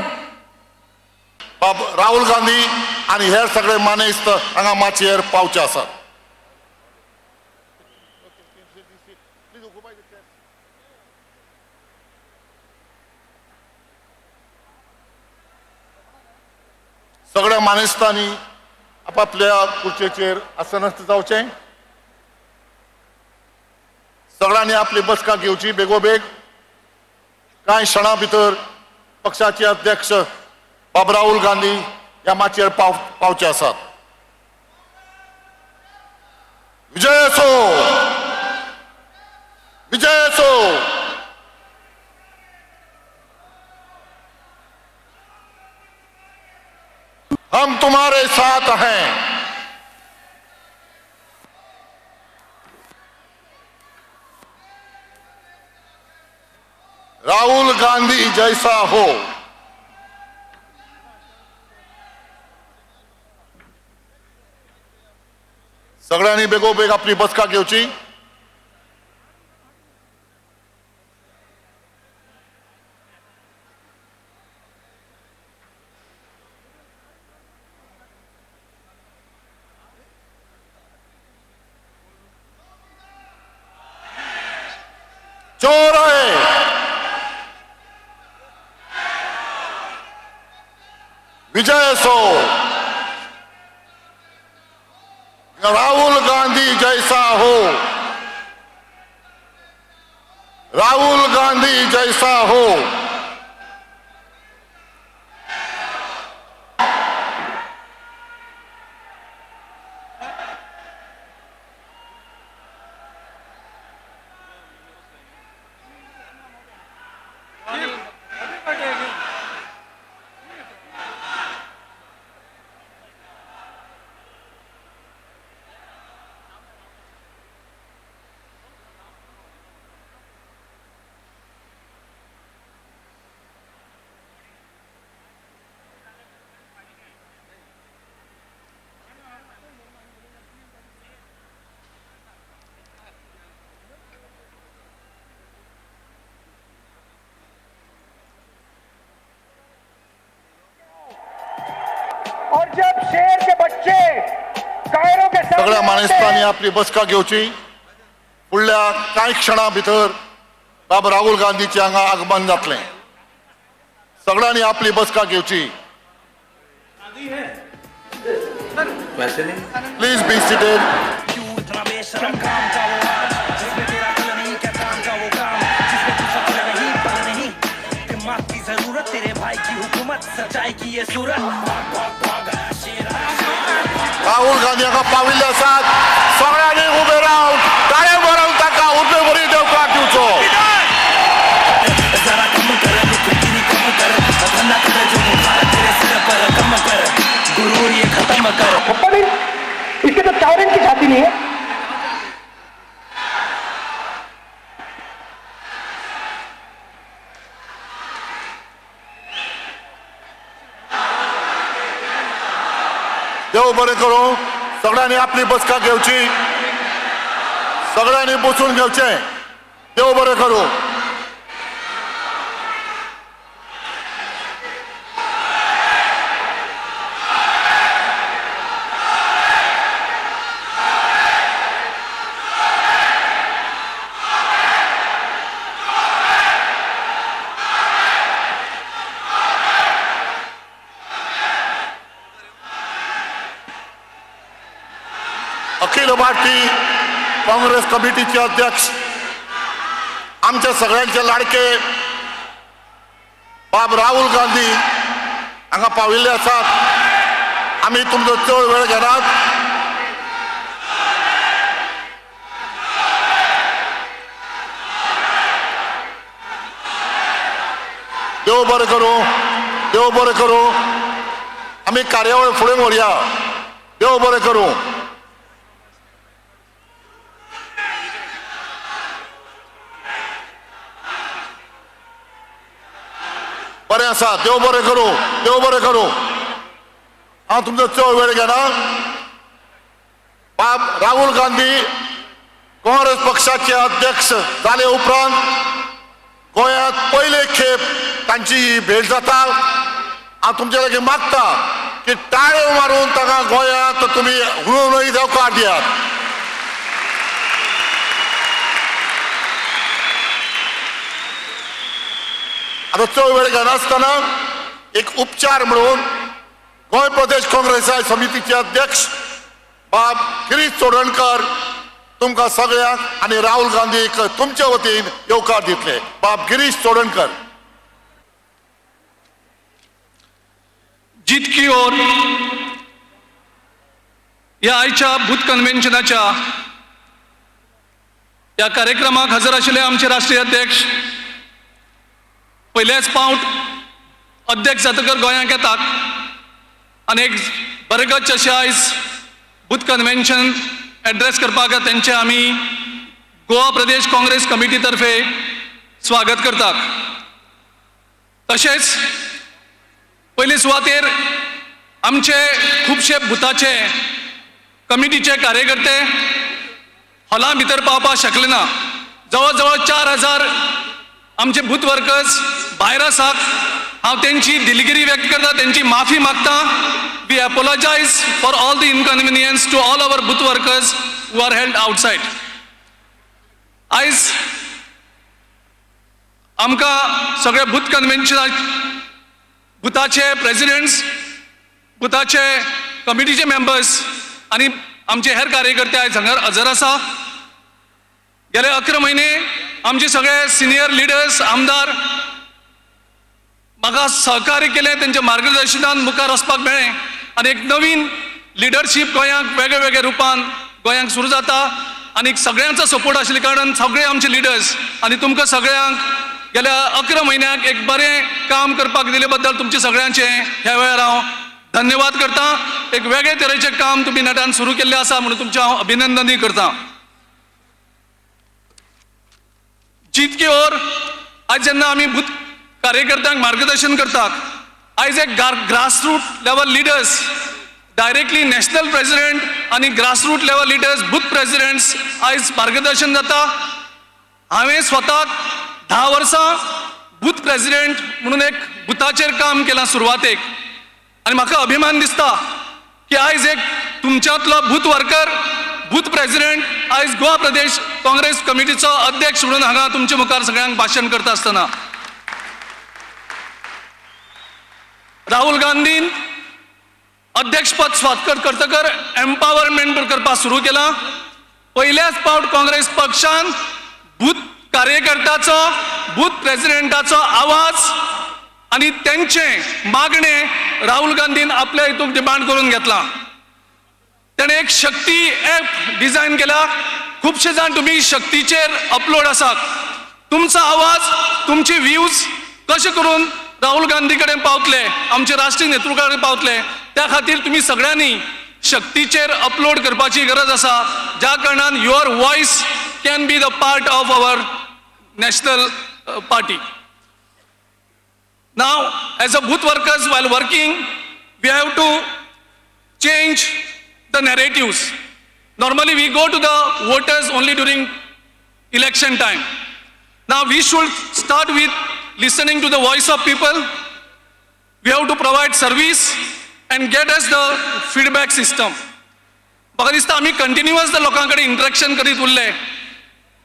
बाब राहुल गांधी आनी हेर सगळे मानेस्त हांगा माचयेर पावचे आसात. Please occupy the chair. सगळ्या मानेस्तांनी आपापल्या खुर्चेचेर आसनस्थ जावचें. सगळ्यांनी आपली बसका घेवची बेगोबेग. कांय क्षणा भितर पक्षाचे अध्यक्ष बाब राहुल गांधी ह्या माचयेर पावचे आसात. विजय असो, विजय असो. हम तुम्हारे साथ हैं. राहुल गांधी जैसा हो. सगळ्यांनी बेगोबेग आपली बसका घेवची. चोर है, विजय सो, राहुल गांधी जैसा हो, राहुल गांधी जैसा हो. और जब शेर के बच्चे कायरों के सामने सगळ्या मानेस्तांनी आपली बसका घेवची. फुडल्या कांय क्षणा भितर बाब राहुल गांधीचे हांगा आगमन जातलें. सगळ्यांनी आपली बसका घेवची. Please be seated. Rahul Gandhi हांगा पाविल्ले आसात. सगळ्यांनी उबे रावन टाळे मारून ताका उबे बरी देवकार दिवचो. इसके तो 4 इंच की छाती नहीं है. देव बरें करूं. सगळ्यांनी आपली बसका घेवची. सगळ्यांनी बसून घेवचें. देव बरें करूं. अखिल भारतीय काँग्रेस कमिटीचे अध्यक्ष आमच्या सगळ्यांचे लाडके बाब राहुल गांधी हांगा पाविल्ले आसात. आमी तुमचो चड वेळ घेनात. देव बरें करूं, देव बरें करूं. आमी कार्यावळ फुडें व्हरया. देव बरें करूं. बरें आसा. देव बरें करूं, देव बरें करूं. हांव तुमचो चड वेळ घेना. बाब राहुल गांधी काँग्रेस पक्षाचे अध्यक्ष जाले उपरांत गोंयांत पयले खेप तांची ही भेट जाता. हांव तुमचे लागीं मागता की टाळयो मारून तांकां गोंयांत तुमी हुनहुनही देवकार दियात. आतां चड वेळ घेनासतना एक उपचार म्हणून गोंय प्रदेश काँग्रेस समितीचे अध्यक्ष बाब गिरीश चोडणकर तुमकां सगळ्यांक आनी राहुल गांधीक तुमचे वतीन येवकार दितले. बाब गिरीश चोडणकर. जीत की ओर ह्या आयच्या बूथ कन्व्हेन्शनाच्या ह्या कार्यक्रमाक हजर आशिल्ले आमचे राष्ट्रीय अध्यक्ष, पयलेच पावट अध्यक्ष जातकर गोंयांक येतात आनी एक बरगच अशें आयज बूथ कन्व्हेन्शन एड्रेस करपाक तेंचे आमी गोवा प्रदेश काँग्रेस कमिटी तर्फे स्वागत करतात. तशेंच पयले सुवातेर आमचे खुबशे बुथाचे कमिटीचे कार्यकर्ते हॉला भितर पावपाक शकले ना. जवळ जवळ 4000 आमचे बूथ वर्कर्स भायर आसात. हांव तेंची दिलगिरी व्यक्त करता, तेंची माफी मागता. We apologise for all the inconvenience to all our booth workers who are held outside. आयज आमकां सगळे बूथ कन्व्हेन्शना बुथाचे प्रेसिडेंट्स, बुथाचे कमिटीचे मेंबर्स आनी आमचे हेर कार्यकर्ते आयज हांगा हजर आसा. गेले 11 म्हयने आमचे सगळे सिनियर लिडर्स, आमदार म्हाका सहकार्य केलें, तेंच्या मार्गदर्शनान मुखार वचपाक मेळ्ळें आनी एक नवीन लिडरशीप गोंयांक वेगळे वेगळे रुपान गोंयांक सुरू जाता आनी सगळ्यांचो सपोर्ट आशिल्ल्या कारणान सगळे आमचे लिडर्स आनी तुमकां सगळ्यांक गेल्या 11 म्हयन्याक एक बरें काम करपाक दिले बद्दल तुमचे सगळ्यांचे ह्या वेळार हांव धन्यवाद करता. एक वेगळे तरेचें काम तुमी नेटान सुरू केल्लें आसा म्हणून तुमचें हांव अभिनंदनूय करता. जीत की ओर आयज जेन्ना आमी बूथ कार्यकर्त्यांक मार्गदर्शन करतात, आयज एक grassroot level leaders, directly national president आनी grassroot level leaders, booth presidents आयज मार्गदर्शन जाता. हांवें स्वताक 10 वर्सां बूथ प्रेसिडेंट म्हणून एक बुथाचेर काम केलां सुरवातेक आनी म्हाका अभिमान दिसता की आयज एक तुमच्यांतलो बूथ वर्कर, बूथ प्रेसिडेंट आयज गोवा प्रदेश काँग्रेस कमिटीचो अध्यक्ष म्हणून हांगा तुमचे मुखार सगळ्यांक भाशण करता आसतना राहुल गांधीन अध्यक्षपद स्वाक्षर करतकर एम्पावरमेंट करपाक सुरू केलां. पयल्याच पावट काँग्रेस पक्षान बूथ कार्यकर्त्याचो, बूथ प्रेसिडेंटाचो आवाज आनी तेंचे मागणे राहुल गांधीन आपल्या हितून डिमांड करून घेतला. तेणें एक शक्ती ॲप डिझायन केला. खुबशे जाण तुमी शक्तीचेर अपलोड आसात. तुमचो आवाज, तुमचे व्यूज कशें करून राहुल गांधी कडेन पावतले, आमचे राष्ट्रीय नेतृत्वा कडेन पावतले, त्या खातीर तुमी सगळ्यांनी शक्तीचेर अपलोड करपाची गरज आसा, ज्या कारणान your voice can be the part of our national party. Now, as a booth workers, while working, we have to change the narratives. Normally, we go to the voters only during election time. Now, we should start with listening to the voice of people. We have to provide service and get us the feedback system. म्हाका दिसता आमी कंटिन्युअस जर लोकां कडेन इंटरेक्शन करीत उरले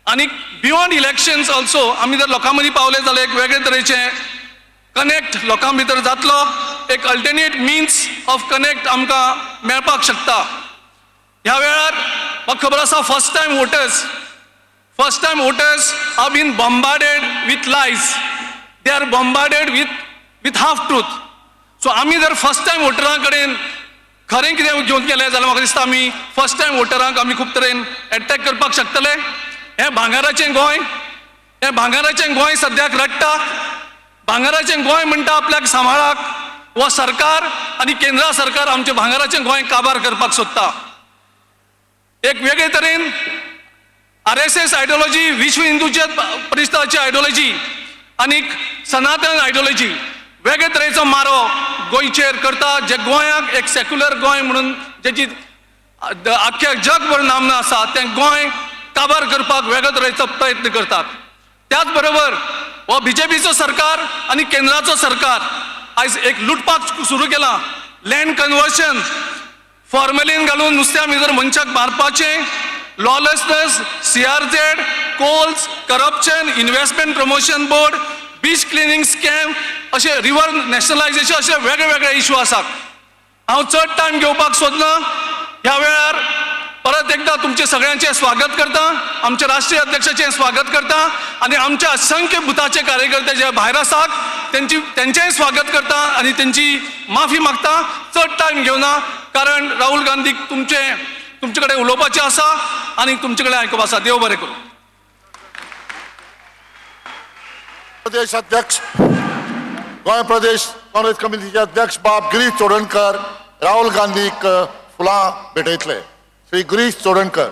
आनी बियोंड इलेक्शन्स ऑल्सो आमी जर लोकां मदीं पावले जाल्यार एक वेगळे तरेचें कनेक्ट लोकां भितर जातलो, एक अल्टरनेट मिन्स ऑफ कनेक्ट आमकां मेळपाक शकता. ह्या वेळार म्हाका खबर आसा first time voters are been bombarded with lies, they are bombarded with half truth. So आमी जर फर्स्ट टायम वोटरां कडेन खरें कितें घेवन गेले जाल्यार म्हाका दिसता आमी फर्स्ट टायम वोटरांक आमी खूब तरेन एटॅक करपाक शकतले. हें भांगराचें गोंय, हें भांगराचें गोंय सद्याक रडटा. भांगराचें गोंय म्हणटा आपल्याक सांबाळाक हो सरकार आनी केंद्रा सरकार आमचें भांगराचें गोंय काबार करपाक सोदता. एक वेगळे तरेन RSS आयडियोलॉजी, विश्व हिंदूचे परिशदाची आयडियोलॉजी आनी सनातन आयडियोलॉजी वेगळे तरेचो मारो गोंयचेर करता, जे गोंयाक एक सेक्युलर गोंय म्हणून जेची आख्ख्या जगभर नामना आसा तें गोंय काबार करपाक वेगळे तरेचो प्रयत्न करतात. त्याच बरोबर हो बीजेपीचो सरकार आनी केंद्राचो सरकार आयज एक लुटपाक सुरू केला. लँड कन्वर्शन, फॉर्मेलीन घालून नुस्त्या भितर मनशाक मारपाचें, lawlessness, CRZ, coals, corruption, investment promotion board, beach cleaning scam अशे रिवर नॅशनलायझेशन अशे वेगळे वेगळे इशू आसात. हांव चड टायम घेवपाक सोदना. ह्या वेळार परत एकदा तुमचे सगळ्यांचे स्वागत करता, आमच्या राष्ट्रीय अध्यक्षाचें स्वागत करता आनी आमच्या असंख्य बुथाचे कार्यकर्ते जे भायर आसात तेंचेंय स्वागत करता आनी तेंची माफी मागता. चड टायम घेवना कारण राहुल गांधीक तुमचे कडेन उलोवपाचें आसा आनी तुमचे कडेन आयकुपा आसा. देव बरें करूं. प्रदेश अध्यक्ष, गोंय प्रदेश काँग्रेस कमिटीचे अध्यक्ष बाब गिरीश चोडणकर राहुल गांधीक फुलां भेटयतले. श्री गिरीश चोडणकर.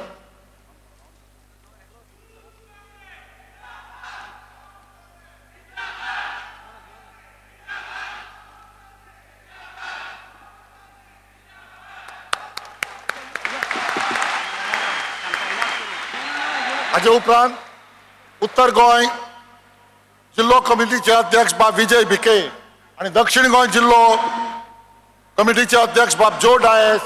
हाजे उपरांत उत्तर गोंय जिल्लो कमिटीचे अध्यक्ष बाब विजय भिके आनी दक्षिण गोंय जिल्लो कमिटीचे अध्यक्ष बाब जो डायस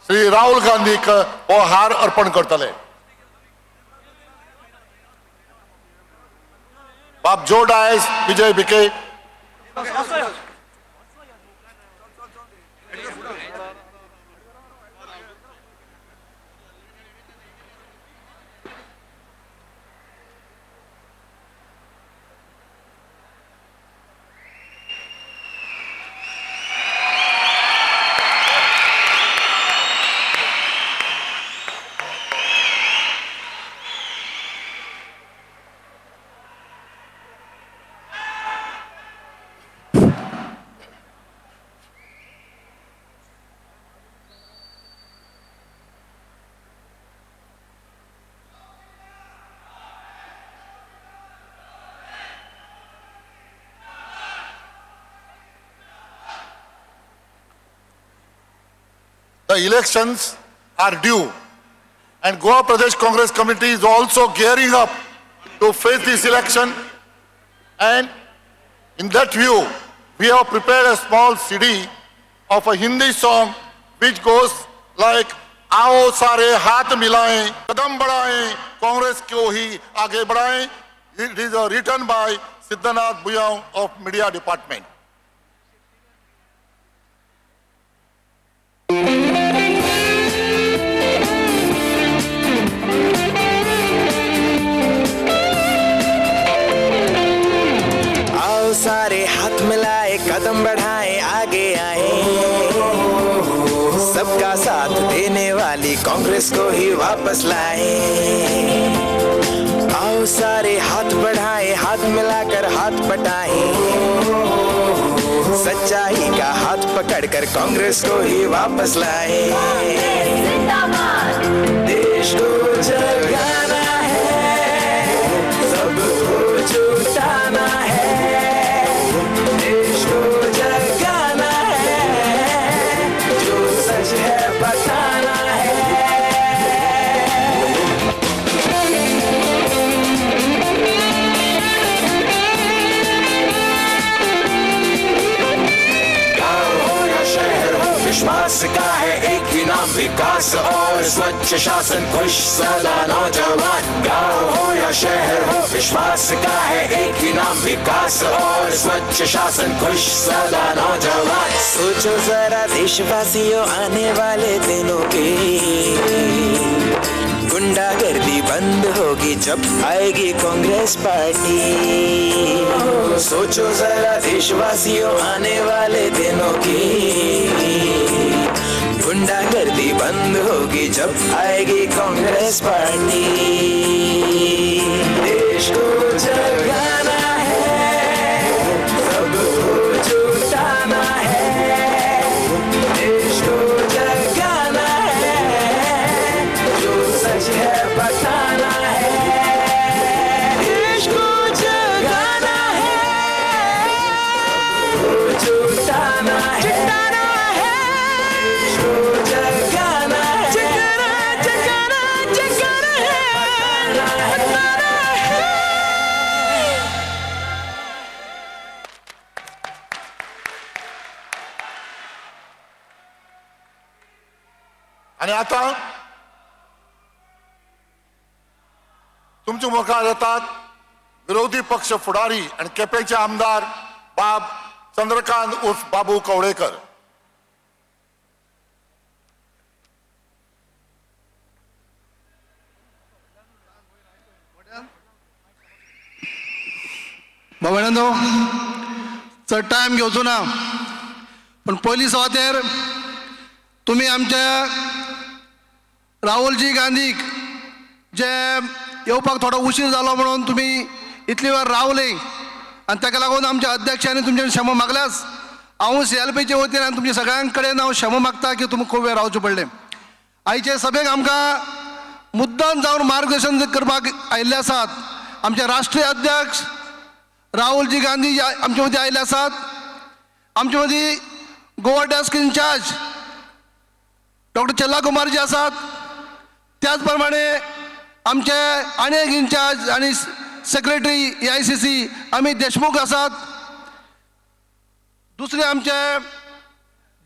श्री राहुल गांधीक हो हार अर्पण करतले. बाब जो डायस, विजय भिके. The elections are due and Goa Pradesh Congress Committee is also gearing up to face this election, and in that view we have prepared a small CD of a Hindi song which goes like आओ सारे हाथ मिलाएं, कदम बढ़ाएं, कांग्रेस को ही आगे बढ़ाएं. It is written by Siddhanath Buyao of Media Department. आओ सारे हाथ मिलाए, कदम बढ़ाए, आगे आए, सबका साथ देने वाली कांग्रेस को ही वापस लाए. आओ सारे हाथ बढ़ाए, हाथ मिलाकर हाथ बटाए, सच्चाई का हाथ पकड़कर कांग्रेस को ही वापस लाए. देश को जगाना है, सबको जुटाना है, देश को जगाना है, जो सच है बताना है. गांव हो या शहर हो, विश्वास का है एक ही नाम, विकास और स्वच्छ शासन, खुश सदा नौजवान. गांव हो या शहर हो, विश्वास का है एक ही नाम, विकास और स्वच्छ शासन, खुश सदा नौजवान. सोचो जरा देशवासियों आने वाले दिनों की, गुंडागर्दी बंद होगी जब आएगी कांग्रेस पार्टी. सोचो जरा देशवासियों आने वाले दिनों की, गुंडागर्दी बंद होगी जब आएगी कांग्रेस पार्टी. देश को जगाना है, सबको जुटाना है, देश को जगाना है, जो सच है बताना है, देश को जगाना है, सबको जुटाना है, देश को जगाना है, जगाना जगाना जगाना है, बताना है. आनी आतां तुमच्या मुखार येतात विरोधी पक्ष फुडारी आनी केपेंचे आमदार बाब चंद्रकांत उर्फ बाबू कवळेकर. भावणांनो, चड टायम घेवचो ना, पण पयली सुवातेर तुमी आमच्या राहुलजी गांधीक जे येवपाक थोडो उशीर जालो म्हणून तुमी इतली वेळ रावले आनी ताका लागून आमच्या अध्यक्षांनी तुमच्या क्षमा मागल्याच. हांव सी एल पीचे वतीन आनी तुमच्या सगळ्यां कडेन हांव क्षमा मागता की तुमकां खूब वेळ रावचें पडलें. आयचे सभेक आमकां मुद्दाम जावन मार्गदर्शन करपाक आयिल्ले आसात आमचे राष्ट्रीय अध्यक्ष राहुलजी गांधी आमचे मदीं आयिल्ले आसात. आमचे मदीं Goa desk incharge doctor Chella Kumarji आसात. त्याच प्रमाणे आमचे आनी एक इन्चार्ज आनी सेक्रेटरी AICC Amit Deshmukh आसात. दुसरे आमचे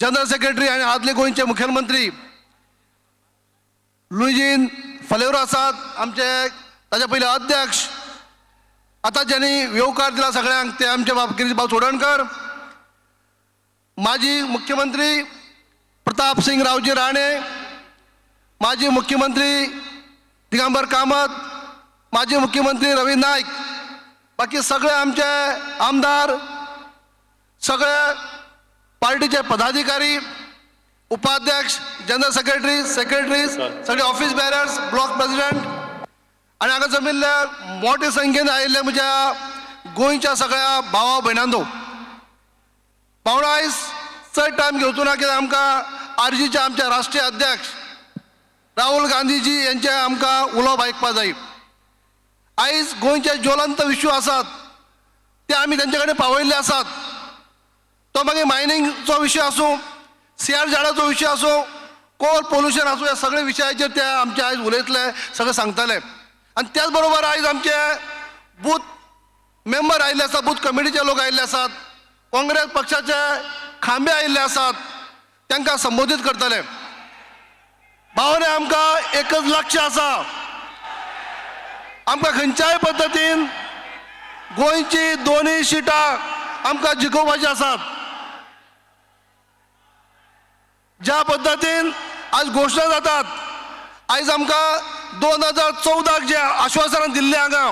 जनरल सेक्रेटरी आनी आदले गोंयचे मुखेलमंत्री लुईजीन फलेरो आसात, आमचे ताच्या पयले अध्यक्ष. आतां ज्यांनी येवकार दिला सगळ्यांक ते आमचे बाब गिरीश बाब चोडणकर, माजी मुख्यमंत्री प्रताप सिंग रावजी राणे, माजी मुख्यमंत्री दिगंबर कामत, माजी मुख्यमंत्री रवी नाईक, बाकी सगळे आमचे आमदार, सगळे पार्टीचे पदाधिकारी, उपाध्यक्ष, जनरल सेक्रेटरी, सेक्रेटरीज, सगळे ऑफिस बॅरर्स, ब्लॉक प्रेसिडेंट आनी हांगा जमिल्ल्या मोठे संख्येन आयिल्ले म्हज्या गोंयच्या सगळ्या भावा भयणांनो. पावणा आयज चड टायम घेवचो ना कित्याक आमकां आरजीचे आमचे राष्ट्रीय अध्यक्ष राहुल गांधीजी यांचे आमकां उलोवप आयकपाक जाय. आयज गोंयचे ज्वलंत इश्यू आसात ते आमी तेंचे कडेन पावयल्ले आसात. तो मागीर मायनिंगचो विशय आसूं, सीआर झाडाचो विशय आसूं, कोल पोल्युशन आसूं, ह्या सगळे विशयाचेर ते आमचे आयज उलयतले, सगळें सांगतले. आनी त्याच बरोबर आयज आमचे बूथ मेंबर आयिल्ले आसात, बूथ कमिटीचे लोक आयिल्ले आसात, काँग्रेस पक्षाचे खांबे आयिल्ले आसात, तांकां संबोधीत करतले. भावाने आमकां एकच लक्ष आसा, आमकां खंयच्याय पद्दतीन गोंयची दोनूय सिटां आमकां जिखोवपाची आसात. ज्या पद्दतीन आज घोशणा जातात, आयज आमकां 2014 जे आश्वासनां दिल्लें हांगा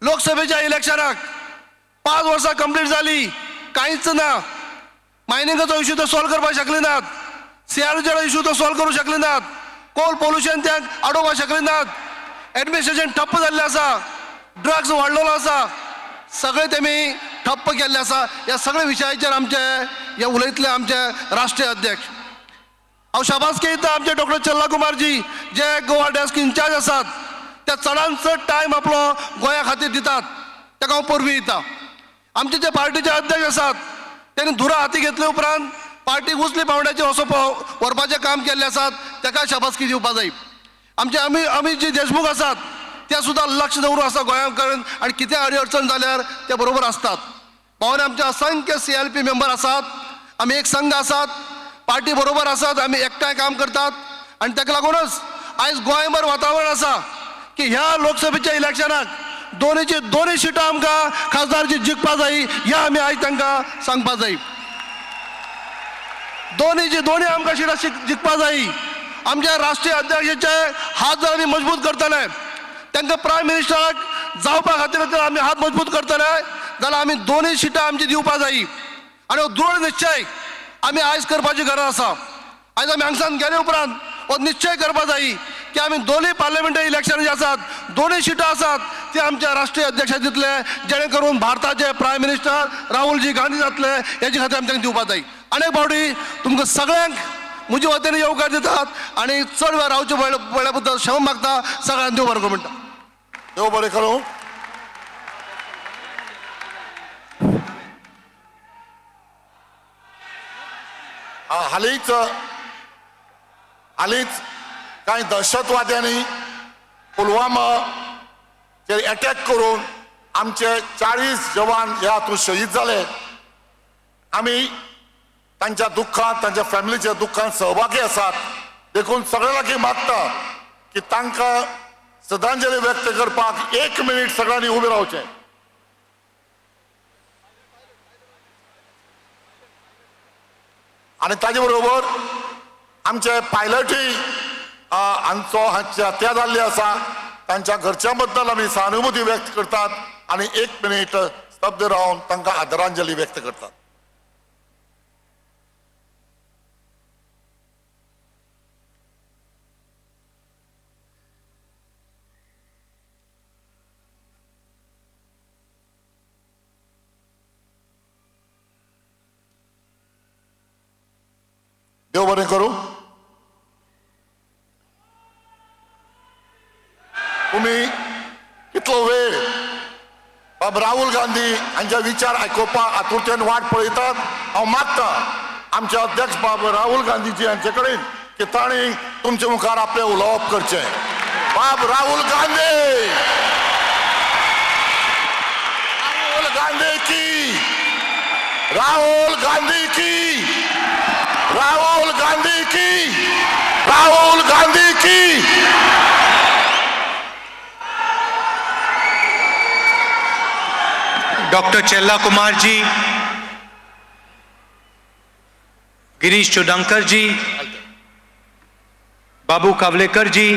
लोकसभेच्या इलेक्शनाक 5 वर्सां कंप्लीट जाली, कांयच ना. मायनिंगाचो इश्यू तो सॉल्व करपाक शकले नात, सीआरजीचो इश्यू तो सॉल्व करूंक शकले नात, कोल पोल्युशन ते आडोवपाक शकले नात, एडमिनिस्ट्रेशन ठप्प जाल्लें आसा, ड्रग्स वाडलेलो आसा, सगळें तेमी ठप्प केल्लें आसा. ह्या सगळ्या विशयाचेर आमचे हे उलयतले आमचे राष्ट्रीय अध्यक्ष. हांव शाबासकी दिता आमचे डॉक्टर चल्ला कुमारजी जे गोवा डेस्क इन्चार्ज आसात, ते चडान चड टायम आपलो गोंया खातीर दितात, ताका हांव परबी दिता. आमचे जे पार्टीचे अध्यक्ष आसात तेणी धुरा हाती घेतले उपरांत पार्टी उचली पावंड्याचेर असो व्हरपाचें काम केल्लें आसात, ताका शाबासकी दिवपाक जाय. आमचे अमितजी देशमुख आसात ते सुद्दां लक्ष दवरून आसा गोंया कडेन आनी कितें अडी अडचण जाल्यार ते बरोबर आसतात. भावाने आमचे असंख्य CLP member आसात, आमी एक संघ आसात, पार्टी बरोबर आसात, आमी एकठांय काम करतात आनी ताका लागूनच आयज गोंयभर वातावरण आसा की ह्या लोकसभेच्या इलेक्शनाक दोनीची दोनूय सिटां आमकां खासदारची जिखपा जाय, ह्या आमी आयज तांकां सांगपा जाय. दोनीची दोनूय आमकां सिटां जिखपा जाय. आमच्या राष्ट्रीय अध्यक्षाचे हात जर आमी मजबूत करतले, तांकां प्रायम मिनिस्टराक जावपा खातीर जर आमी हात मजबूत करतले जाल्यार आमी दोनूय सिटां आमची दिवपा जाय. आनी हो दृढ निश्चय आमी आयज करपाची गरज आसा. आयज आमी हांगसान गेले उपरांत हो निश्चय करपा जाय की आमी दोनूय पार्लमेंटरी इलेक्शन जे आसात, दोनूय सिटां आसात ते आमच्या राष्ट्रीय अध्यक्षा दितले, जेणे करून भारताचे प्रायम मिनिस्टर राहुलजी गांधी जातले, हेजे खातीर आमी तांकां दिवपा जाय. आनी फावटी तुमकां सगळ्यांक म्हजे वतीन येवकार दितात आनी चड वेळ रावचे पडल्या बद्दल क्षमा मागता. सगळ्यांक देव बरें करूं म्हणटा. देव बरें करूं. हालींच हालींच कांय दहशतवाद्यांनी पुलवामाचेर एटॅक करून आमचे 40 जवान ह्या हातूंत शहीद जाले. आमी तांच्या दुख्खांत, तांच्या फॅमिलीच्या दुख्खांत सहभागी आसात. देखून सगळ्या लागीं मागता की तांकां श्रद्धांजली व्यक्त करपाक 1 मिनीट सगळ्यांनी उबें रावचें. आनी ताजे बरोबर आमचे पायलटूय हांचो हांची हत्या जाल्ली आसा, तांच्या घरच्या बद्दल आमी सहानुभूती व्यक्त करतात आनी 1 मिनीट स्तब्ध रावन तांकां आदरांजली व्यक्त करतात. देव बरें करूं. तुमी कितलो वेळ बाब राहुल गांधी हांचे विचार आयकुपाक आतुरतेन वाट पळयतात. हांव मागता आमचे अध्यक्ष बाब राहुल गांधीजी हांचे कडेन की तांणी तुमचे मुखार आपलें उलोवप करचें. बाब राहुल गांधी, राहुल गांधी की, राहुल गांधी की, राहुल गांधी की, राहुल गांधी की. डॉक्टर चेल्ला कुमार जी, गिरीश चोडंकर जी, बाबू कावलेकर जी,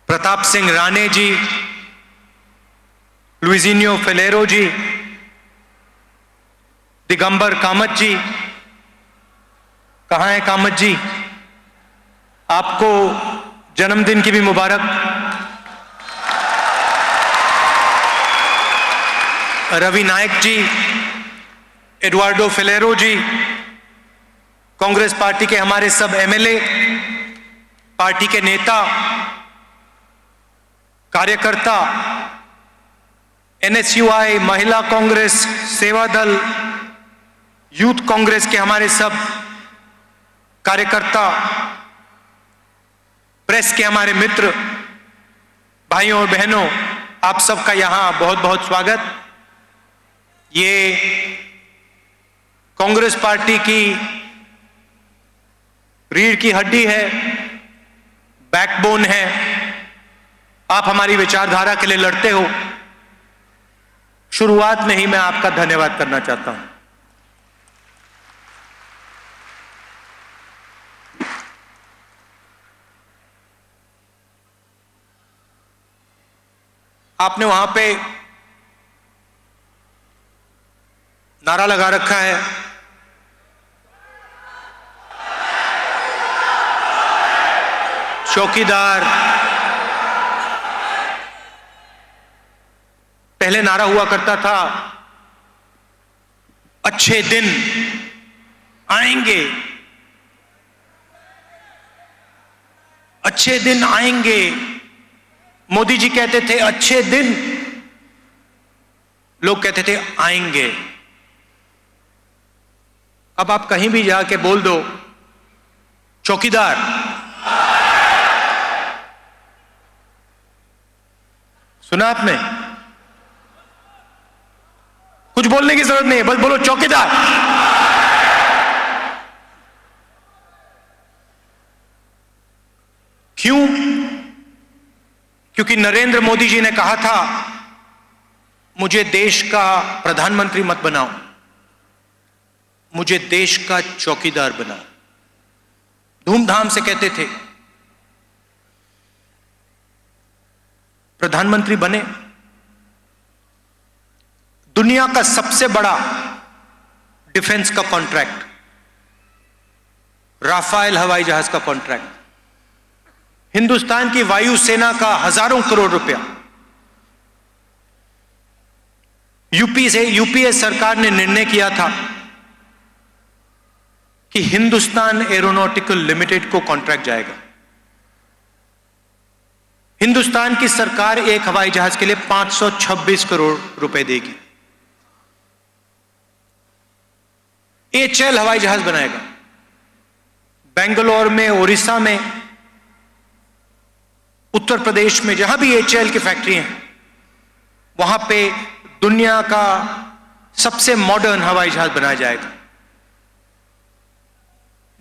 प्रताप सिंह राणे जी, लुइजिन्हो फेलेरो जी, दिगंबर कामत जी, कहाँ हैं कामत जी? आपको जन्मदिन की भी मुबारक। रवि नायक जी, एडवार्डो फेलेरो जी, कांग्रेस पार्टी के हमारे सब एमएलए, पार्टी के नेता, कार्यकर्ता, एनएसयूआई, महिला कांग्रेस, सेवा दल, यूथ कांग्रेस के हमारे सब कार्यकर्ता, प्रेस के हमारे मित्र, भाइयों और बहनों, आप सबका यहां बहुत बहुत स्वागत। ये कांग्रेस पार्टी की रीढ़ की हड्डी है, बैकबोन है। आप हमारी विचारधारा के लिए लड़ते हो। शुरुआत में ही मैं आपका धन्यवाद करना चाहता हूं। आपने वहां पे नारा लगा रखा है, चौकीदार। पहले नारा हुआ करता था, अच्छे दिन आएंगे, अच्छे दिन आएंगे। मोदी जी कहते थे अच्छे दिन, लोग कहते थे आएंगे। अब आप कहीं भी जाके बोल दो चौकीदार, सुना आपने? कुछ बोलने की जरूरत नहीं है, बस बोलो चौकीदार। क्यों? क्योंकि नरेंद्र मोदी जी ने कहा था, मुझे देश का प्रधानमंत्री मत बनाओ, मुझे देश का चौकीदार बनाओ। धूमधाम से कहते थे। प्रधानमंत्री बने, दुनिया का सबसे बड़ा डिफेंस का कॉन्ट्रैक्ट, राफेल हवाई जहाज का कॉन्ट्रैक्ट, हिंदुस्तान की वायुसेना का हजारों करोड़ रुपया। यूपीए सरकार ने निर्णय किया था कि हिंदुस्तान एरोनॉटिकल लिमिटेड को कॉन्ट्रैक्ट जाएगा। हिंदुस्तान की सरकार एक हवाई जहाज के लिए 526 करोड़ रुपए देगी। एचएल हवाई जहाज बनाएगा बेंगलोर में, उड़ीसा में, उत्तर प्रदेश में, जहां भी एचएल की फैक्ट्री है वहां पे दुनिया का सबसे मॉडर्न हवाई जहाज बनाया जाएगा।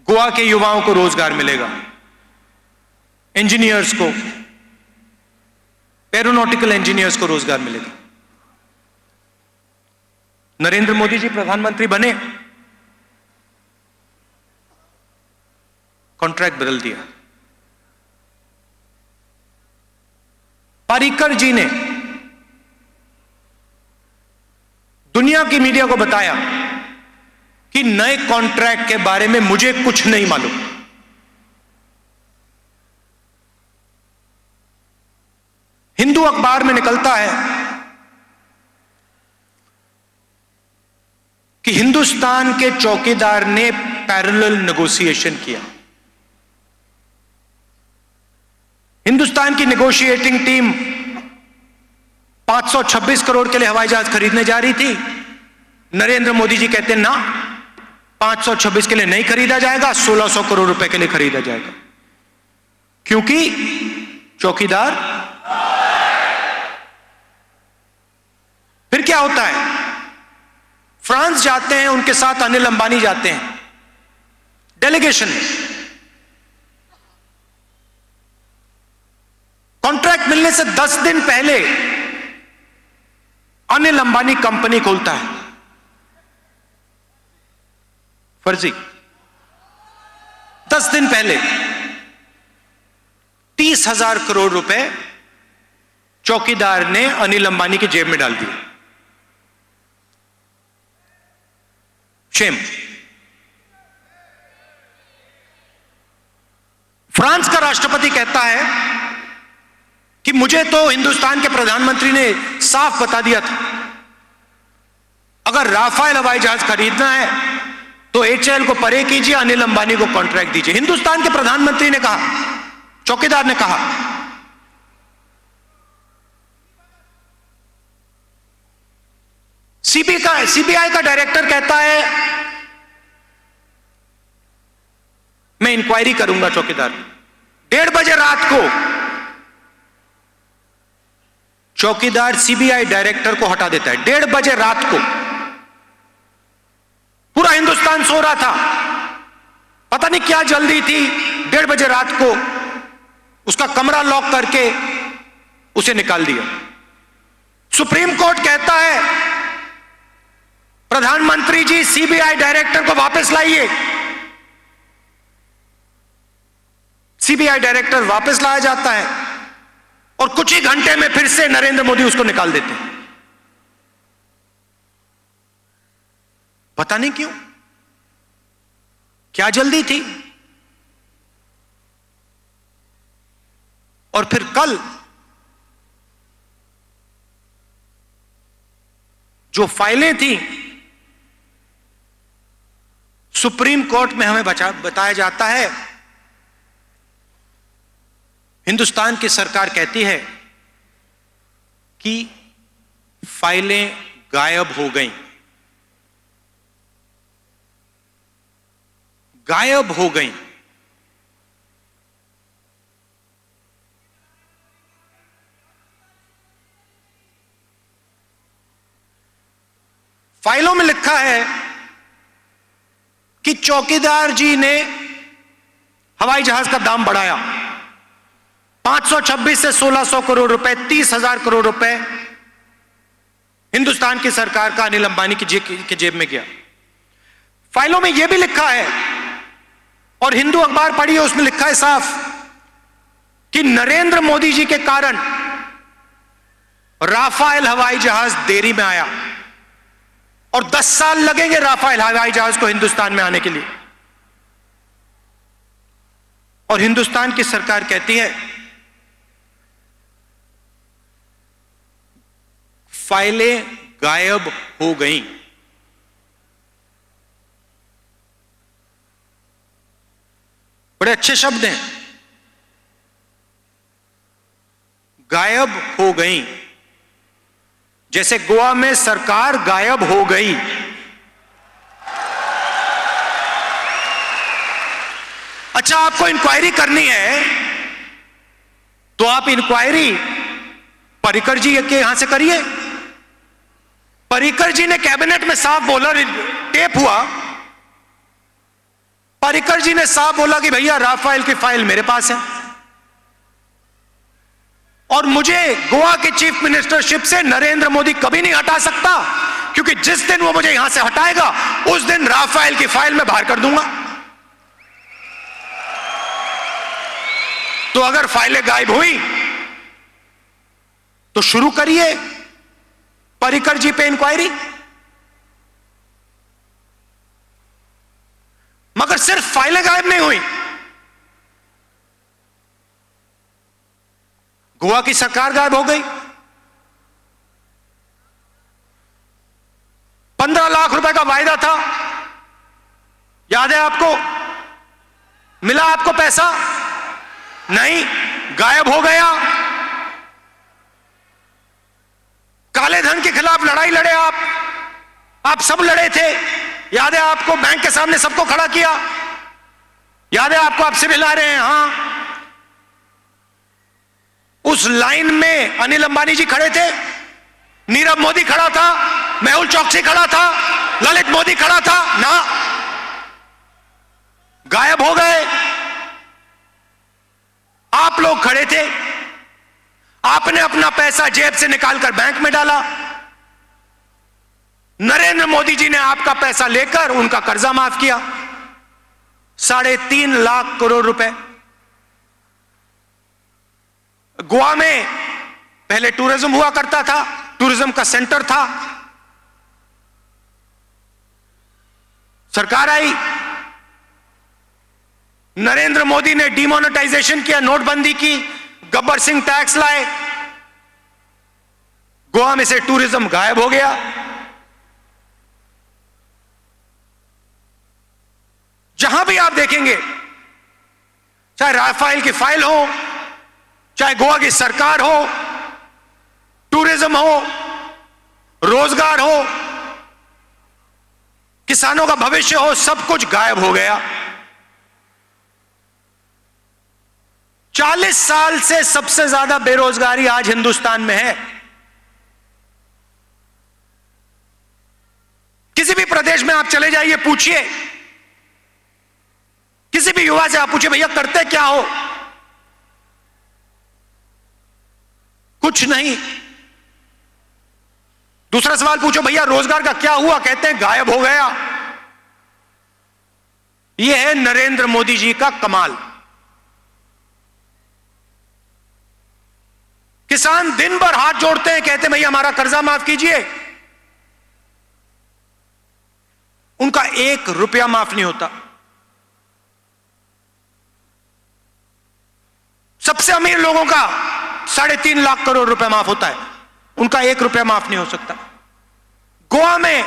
गोवा के युवाओं को रोजगार मिलेगा। इंजीनियर्स को, एरोनॉटिकल इंजीनियर्स को रोजगार मिलेगा। नरेंद्र मोदी जी प्रधानमंत्री बने, कॉन्ट्रैक्ट बदल दिया। पारिकर जी ने दुनिया की मीडिया को बताया कि नए कॉन्ट्रैक्ट के बारे में मुझे कुछ नहीं मालूम। हिंदू अखबार में निकलता है कि हिंदुस्तान के चौकीदार ने पैरेलल नेगोशिएशन किया। हिंदुस्तान की नेगोशिएटिंग टीम 526 करोड़ के लिए हवाई जहाज खरीदने जा रही थी। नरेंद्र मोदी जी कहते हैं ना, 526 के लिए नहीं खरीदा जाएगा, 1600 करोड़ रुपए के लिए खरीदा जाएगा, क्योंकि चौकीदार। फिर क्या होता है, फ्रांस जाते हैं, उनके साथ अनिल अंबानी जाते हैं डेलीगेशन में। कॉन्ट्रैक्ट मिलने से 10 दिन पहले अनिल अंबानी कंपनी खोलता है, फर्जी। 10 दिन पहले 30,000 करोड़ रुपए चौकीदार ने अनिल अंबानी की जेब में डाल दिए। शेम। फ्रांस का राष्ट्रपति कहता है कि मुझे तो हिंदुस्तान के प्रधानमंत्री ने साफ बता दिया था, अगर राफेल हवाई जहाज खरीदना है तो एचएल को परे कीजिए, अनिल अंबानी को कॉन्ट्रैक्ट दीजिए। हिंदुस्तान के प्रधानमंत्री ने कहा, चौकीदार ने कहा। सीबीआई का डायरेक्टर कहता है मैं इंक्वायरी करूंगा चौकीदार। 1:30 बजे रात को चौकीदार सीबीआई डायरेक्टर को हटा देता है। 1:30 बजे रात को पूरा हिंदुस्तान सो रहा था, पता नहीं क्या जल्दी थी। 1:30 बजे रात को उसका कमरा लॉक करके उसे निकाल दिया। सुप्रीम कोर्ट कहता है प्रधानमंत्री जी सीबीआई डायरेक्टर को वापस लाइए। सीबीआई डायरेक्टर वापस लाया जाता है और कुछ ही घंटे में फिर से नरेंद्र मोदी उसको निकाल देते हैं। पता नहीं क्यों, क्या जल्दी थी। और फिर कल जो फाइलें थी सुप्रीम कोर्ट में हमें बताया जाता है, हिंदुस्तान की सरकार कहती है कि फाइलें गायब हो गईं, गायब हो गईं। फाइलों में लिखा है कि चौकीदार जी ने हवाई जहाज का दाम बढ़ाया, 526 से 1600 करोड़ रुपए, 30,000 करोड़ रुपए हिंदुस्तान की सरकार का अनिल अंबानी की जेब में गया। फाइलों में यह भी लिखा है, और हिंदू अखबार पढ़ी है उसमें लिखा है साफ कि नरेंद्र मोदी जी के कारण राफेल हवाई जहाज देरी में आया और 10 साल लगेंगे राफेल हवाई जहाज को हिंदुस्तान में आने के लिए। और हिंदुस्तान की सरकार कहती है फाइलें गायब हो गईं। बड़े अच्छे शब्द हैं, गायब हो गईं। जैसे गोवा में सरकार गायब हो गई। अच्छा, आपको इंक्वायरी करनी है तो आप इंक्वायरी पर्रिकर जी के यहां से करिए। पर्रिकर जी ने कैबिनेट में साफ बोला, टेप हुआ, पर्रिकर जी ने साफ बोला कि भैया राफेल की फाइल मेरे पास है। और मुझे गोवा के चीफ मिनिस्टरशिप से नरेंद्र मोदी कभी नहीं हटा सकता, क्योंकि जिस दिन वो मुझे यहां से हटाएगा उस दिन राफेल की फाइल में बाहर कर दूंगा। तो अगर फाइलें गायब हुई तो शुरू करिए पर्रिकर जी पे इंक्वायरी। मगर सिर्फ फाइलें गायब नहीं हुई, गोवा की सरकार गायब हो गई। 15 लाख रुपए का वायदा था, याद है आपको? मिला आपको पैसा? नहीं, गायब हो गया। काले धन के खिलाफ लड़ाई लड़े आप सब लड़े थे, याद है आपको? बैंक के सामने सबको खड़ा किया, याद है आपको? आपसे मिला रहे हैं। हां, उस लाइन में अनिल अंबानी जी खड़े थे, नीरव मोदी खड़ा था, मेहुल चौकसी खड़ा था, ललित मोदी खड़ा था ना, गायब हो गए। आप लोग खड़े थे, आपने अपना पैसा जेब से निकालकर बैंक में डाला। नरेंद्र मोदी जी ने आपका पैसा लेकर उनका कर्जा माफ किया, 3.5 लाख करोड़ रुपए। गोवा में पहले टूरिज्म हुआ करता था, टूरिज्म का सेंटर था। सरकार आई, नरेंद्र मोदी ने डिमोनेटाइजेशन किया, नोटबंदी की, गब्बर सिंह टैक्स लाए, गोवा में से टूरिज्म गायब हो गया। जहां भी आप देखेंगे, चाहे राफेल की फाइल हो, चाहे गोवा की सरकार हो, टूरिज्म हो, रोजगार हो, किसानों का भविष्य हो, सब कुछ गायब हो गया। 40 साल से सबसे ज्यादा बेरोजगारी आज हिंदुस्तान में है। किसी भी प्रदेश में आप चले जाइए, पूछिए, किसी भी युवा से आप पूछिए, भैया करते क्या हो? कुछ नहीं। दूसरा सवाल पूछो, भैया रोजगार का क्या हुआ? कहते हैं गायब हो गया। यह है नरेंद्र मोदी जी का कमाल। किसान दिन भर हाथ जोड़ते हैं, कहते हैं भैया हमारा कर्जा माफ कीजिए, उनका 1 रुपया माफ नहीं होता। सबसे अमीर लोगों का 3.5 लाख करोड़ रुपए माफ होता है, उनका 1 रुपया माफ नहीं हो सकता। गोवा में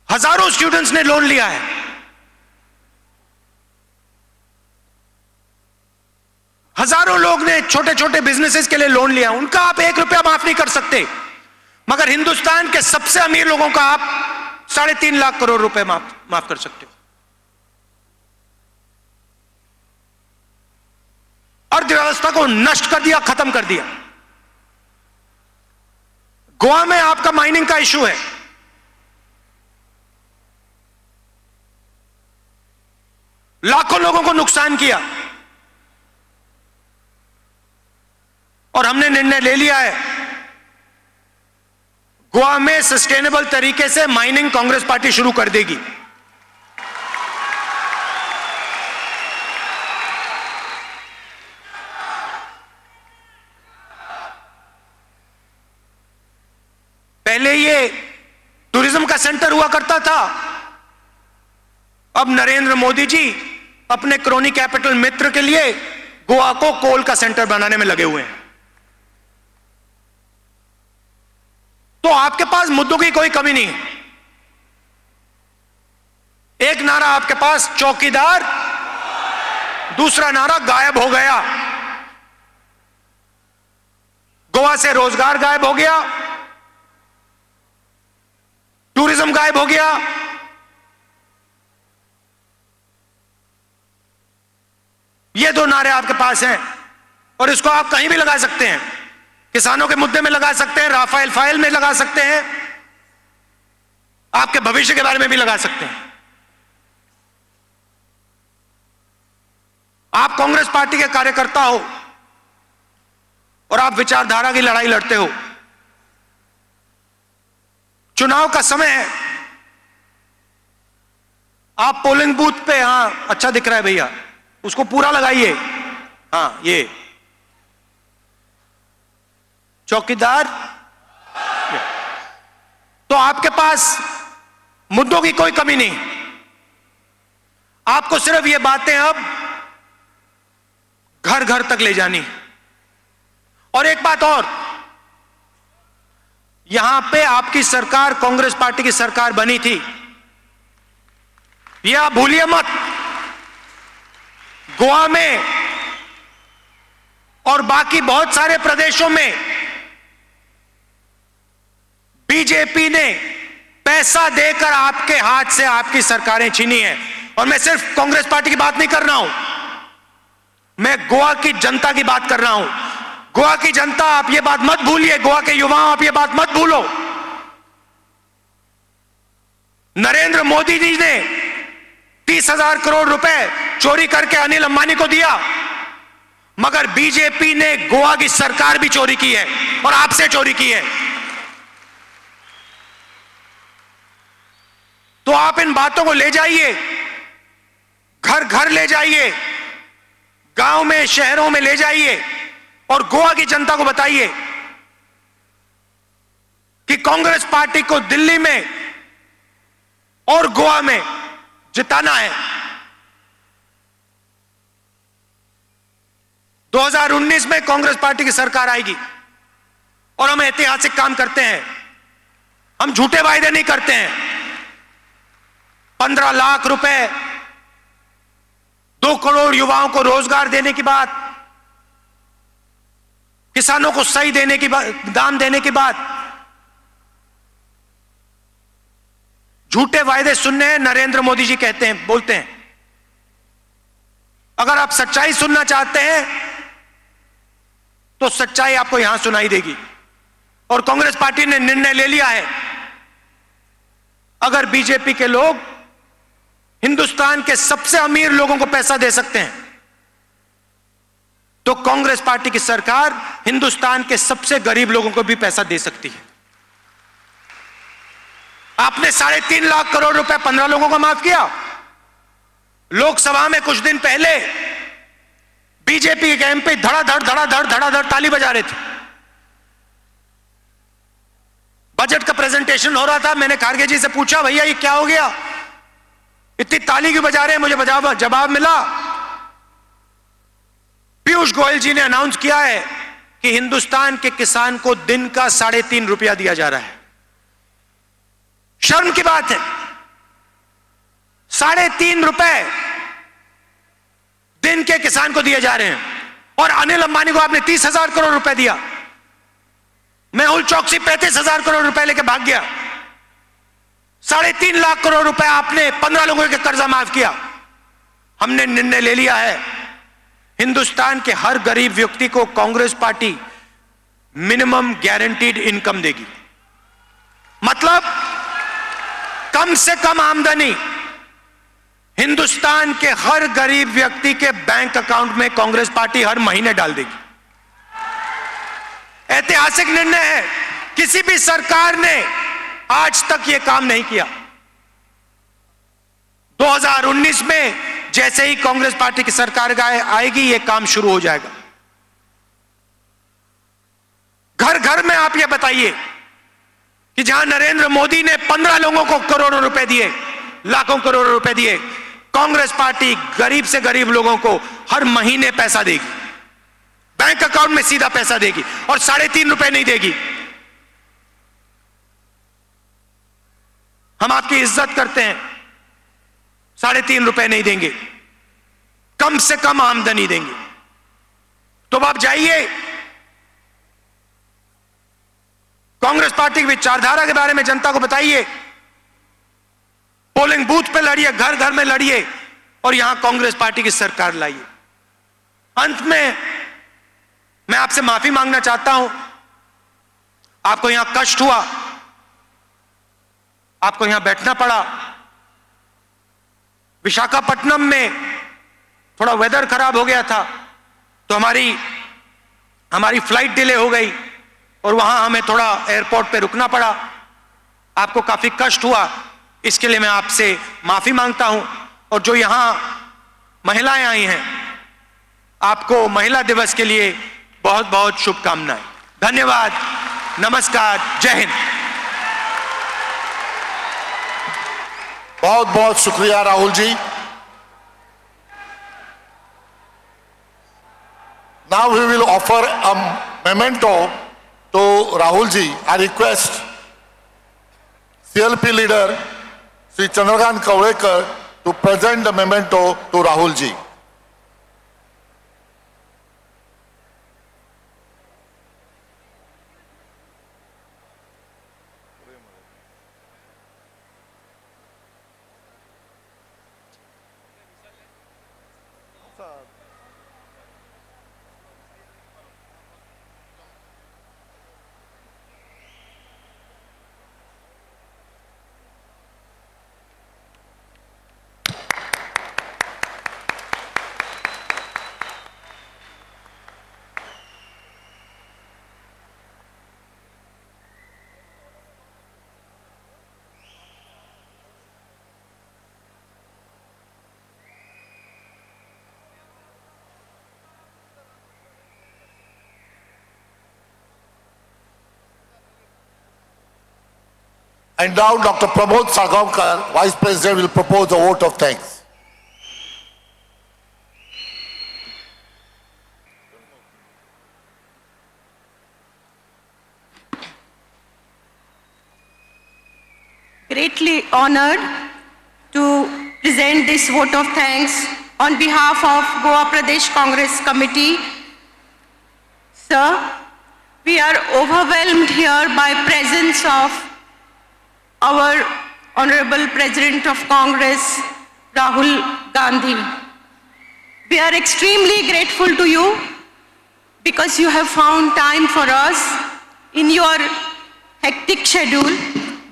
हजारों स्टूडेंट्स ने लोन लिया है, हजारों लोग ने छोटे छोटे बिजनेसेस के लिए लोन लिया, उनका आप 1 रुपया माफ नहीं कर सकते। मगर हिंदुस्तान के सबसे अमीर लोगों का आप 3.5 लाख करोड़ रुपए माफ कर सकते हो। अर्थव्यवस्था को नष्ट कर दिया, खत्म कर दिया। गोवा में आपका माइनिंग का इश्यू है, लाखों लोगों को नुकसान किया, और हमने निर्णय ले लिया है, गोवा में सस्टेनेबल तरीके से माइनिंग कांग्रेस पार्टी शुरू कर देगी। पहले ये टूरिज्म का सेंटर हुआ करता था, अब नरेंद्र मोदी जी अपने क्रोनी कैपिटल मित्र के लिए गोवा को कोल का सेंटर बनाने में लगे हुए हैं। तो आपके पास मुद्दों की कोई कमी नहीं है। एक नारा आपके पास चौकीदार, दूसरा नारा गायब हो गया। गोवा से रोजगार गायब हो गया, टूरिज्म गायब हो गया, ये दो नारे आपके पास हैं और इसको आप कहीं भी लगा सकते हैं। किसानों के मुद्दे में लगा सकते हैं, राफेल फाइल में लगा सकते हैं, आपके भविष्य के बारे में भी लगा सकते हैं। आप कांग्रेस पार्टी के कार्यकर्ता हो, और आप विचारधारा की लड़ाई लड़ते हो। चुनाव का समय है, आप पोलिंग बूथ पे, हां अच्छा दिख रहा है भैया, उसको पूरा लगाइए, हां ये चौकीदार। तो आपके पास मुद्दों की कोई कमी नहीं, आपको सिर्फ ये बातें अब घर घर तक ले जानी। और एक बात और, यहां पे आपकी सरकार, कांग्रेस पार्टी की सरकार बनी थी, यह आप भूलिए मत। गोवा में और बाकी बहुत सारे प्रदेशों में बीजेपी ने पैसा देकर आपके हाथ से आपकी सरकारें छीनी है। और मैं सिर्फ कांग्रेस पार्टी की बात नहीं कर रहा हूं, मैं गोवा की जनता की बात कर रहा हूं। गोवा की जनता, आप ये बात मत भूलिए, गोवा के युवाओं, आप ये बात मत भूलो, नरेंद्र मोदी जी ने 30,000 करोड़ रुपए चोरी करके अनिल अंबानी को दिया, मगर बीजेपी ने गोवा की सरकार भी चोरी की है और आपसे चोरी की है। तो आप इन बातों को ले जाइए, घर घर ले जाइए, गांव में, शहरों में ले जाइए और गोवा की जनता को बताइए कि कांग्रेस पार्टी को दिल्ली में और गोवा में जिताना है। 2019 में कांग्रेस पार्टी की सरकार आएगी और हम ऐतिहासिक काम करते हैं, हम झूठे वायदे नहीं करते हैं। 15 लाख रुपए, 2 करोड़ युवाओं को रोजगार देने की बात, किसानों को सही देने की बात, दाम देने की बात, झूठे वायदे सुनने हैं नरेंद्र मोदी जी कहते हैं, बोलते हैं। अगर आप सच्चाई सुनना चाहते हैं तो सच्चाई आपको यहां सुनाई देगी। और कांग्रेस पार्टी ने निर्णय ले लिया है, अगर बीजेपी के लोग हिंदुस्तान के सबसे अमीर लोगों को पैसा दे सकते हैं तो कांग्रेस पार्टी की सरकार हिंदुस्तान के सबसे गरीब लोगों को भी पैसा दे सकती है। आपने 3.5 लाख करोड़ रुपए 15 लोगों को माफ किया। लोकसभा में कुछ दिन पहले बीजेपी के एमपी धड़ाधड़ धड़ाधड़ धड़ाधड़ ताली बजा रहे थे। बजट का प्रेजेंटेशन हो रहा था, मैंने खारगे जी से पूछा, भैया ये क्या हो गया, इतनी ताली क्यों बजा रहे हैं? मुझे जवाब मिला, पीयूष गोयल जी ने अनाउंस किया है कि हिंदुस्तान के किसान को दिन का 3.5 रुपया दिया जा रहा है। शर्म की बात है, 3.5 रुपए दिन के किसान को दिए जा रहे हैं और अनिल अंबानी को आपने 30,000 करोड़ रुपए दिया। मेहुल चौकसी 35,000 करोड़ रुपए लेके भाग गया। 3.5 लाख करोड़ रुपए आपने 15 लोगों के कर्जा माफ किया। हमने निर्णय ले लिया है, हिंदुस्तान के हर गरीब व्यक्ति को Congress party minimum guaranteed income देगी। मतलब कम से कम आमदनी हिंदुस्तान के हर गरीब व्यक्ति के बैंक अकाउंट में कांग्रेस पार्टी हर महीने डाल देगी। ऐतिहासिक निर्णय है, किसी भी सरकार ने आज तक यह काम नहीं किया। 2019 में जैसे ही कांग्रेस पार्टी की सरकार आएगी यह काम शुरू हो जाएगा। घर घर में आप यह बताइए कि जहां नरेंद्र मोदी ने 15 लोगों को करोड़ों रुपए दिए, लाखों करोड़ों रुपए दिए, कांग्रेस पार्टी गरीब से गरीब लोगों को हर महीने पैसा देगी, बैंक अकाउंट में सीधा पैसा देगी और 3.5 रुपए नहीं देगी। हम आपकी इज्जत करते हैं, 3.5 रुपए नहीं देंगे, कम से कम आमदनी देंगे। तो आप जाइए, कांग्रेस पार्टी की विचारधारा के बारे में जनता को बताइए, पोलिंग बूथ पे लड़िए, घर घर में लड़िए और यहां कांग्रेस पार्टी की सरकार लाइए। अंत में मैं आपसे माफी मांगना चाहता हूं, आपको यहां कष्ट हुआ, आपको यहां बैठना पड़ा। विशाखापट्टनम में थोड़ा वेदर खराब हो गया था तो हमारी हमारी फ्लाइट डिले हो गई और वहां हमें थोड़ा एयरपोर्ट पे रुकना पड़ा। आपको काफी कष्ट हुआ, इसके लिए मैं आपसे माफी मांगता हूं। और जो यहां महिलाएं आई हैं, आपको महिला दिवस के लिए बहुत बहुत शुभकामनाएं। धन्यवाद, नमस्कार, जय हिंद। बहुत बहुत शुक्रिया Rahul ji. Now we will offer a memento to Rahul ji. I request CLP leader Shri Chandrakant Kavlekar to present the memento to Rahul ji. And now Dr. Pramod Salgaonkar, Vice President, will propose a vote of thanks. Greatly honored to present this vote of thanks on behalf of Goa Pradesh Congress Committee. Sir, we are overwhelmed here by presence of our Honorable President of Congress, Rahul Gandhi. We are extremely grateful to you because you have found time for us in your hectic schedule.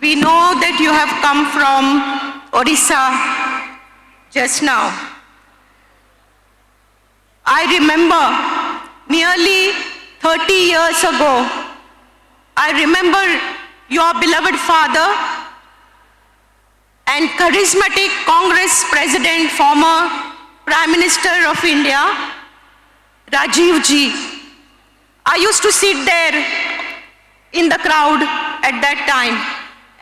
We know that you have come from Orissa just now. I remember nearly 30 years ago, I remember your beloved father and charismatic Congress President, former Prime Minister of India, Rajiv Ji. I used to sit there in the crowd at that time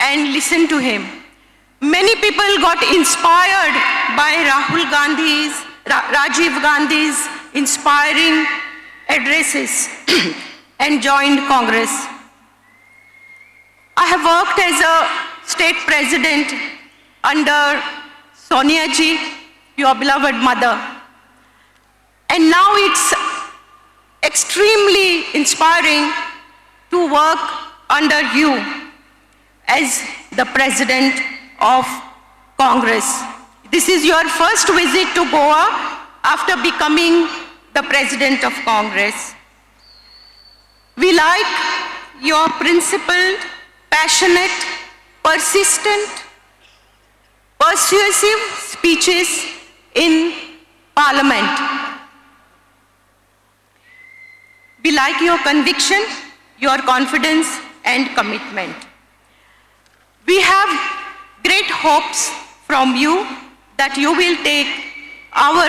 and listen to him. Many people got inspired by Rajiv Gandhi's inspiring addresses and joined Congress. I have worked as a state president under Sonia Ji, your beloved mother. And now it's extremely inspiring to work under you as the president of Congress. This is your first visit to Goa after becoming the president of Congress. We like your principled, passionate, persistent, persuasive speeches in Parliament. We like your conviction, your confidence and commitment. We have great hopes from you that you will take our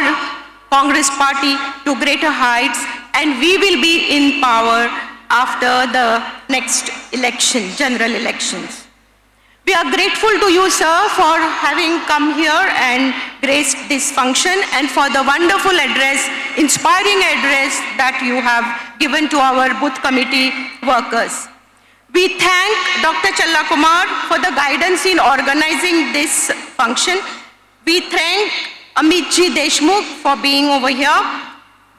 Congress party to greater heights and we will be in power after the next election, general elections. We are grateful to you, sir, for having come here and graced this function and for the wonderful address, inspiring address that you have given to our booth committee workers. We thank Dr. Challa Kumar for the guidance in organizing this function. We thank Amit Ji Deshmukh for being over here.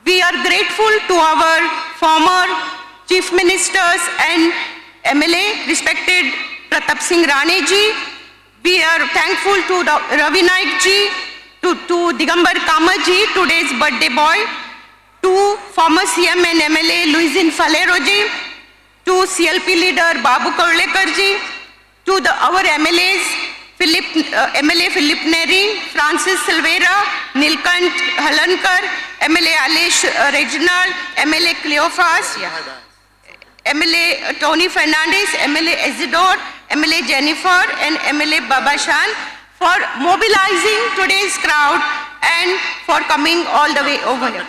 We are grateful to our former Chief Ministers and MLA, respected Pratap Singh Rane ji. We are thankful to Ravi Naik ji, to Digambar Kamath ji, today's birthday boy, to former CM and MLA Luizinho Faleiro ji, to CLP leader Babu Kavlekar ji, to our MLAs, Philip, MLA Philip Neri, Francis Silveira, Nilkant Halankar, MLA Alish Reginald, MLA Cleophas, MLA Tony Fernandez, MLA Isidore, MLA Jennifer, and MLA Babashan for mobilizing today's crowd and for coming all the way over here.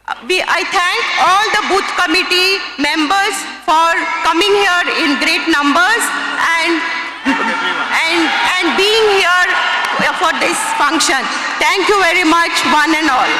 I thank all the booth committee members for coming here in great numbers and being here for this function. Thank you very much, one and all.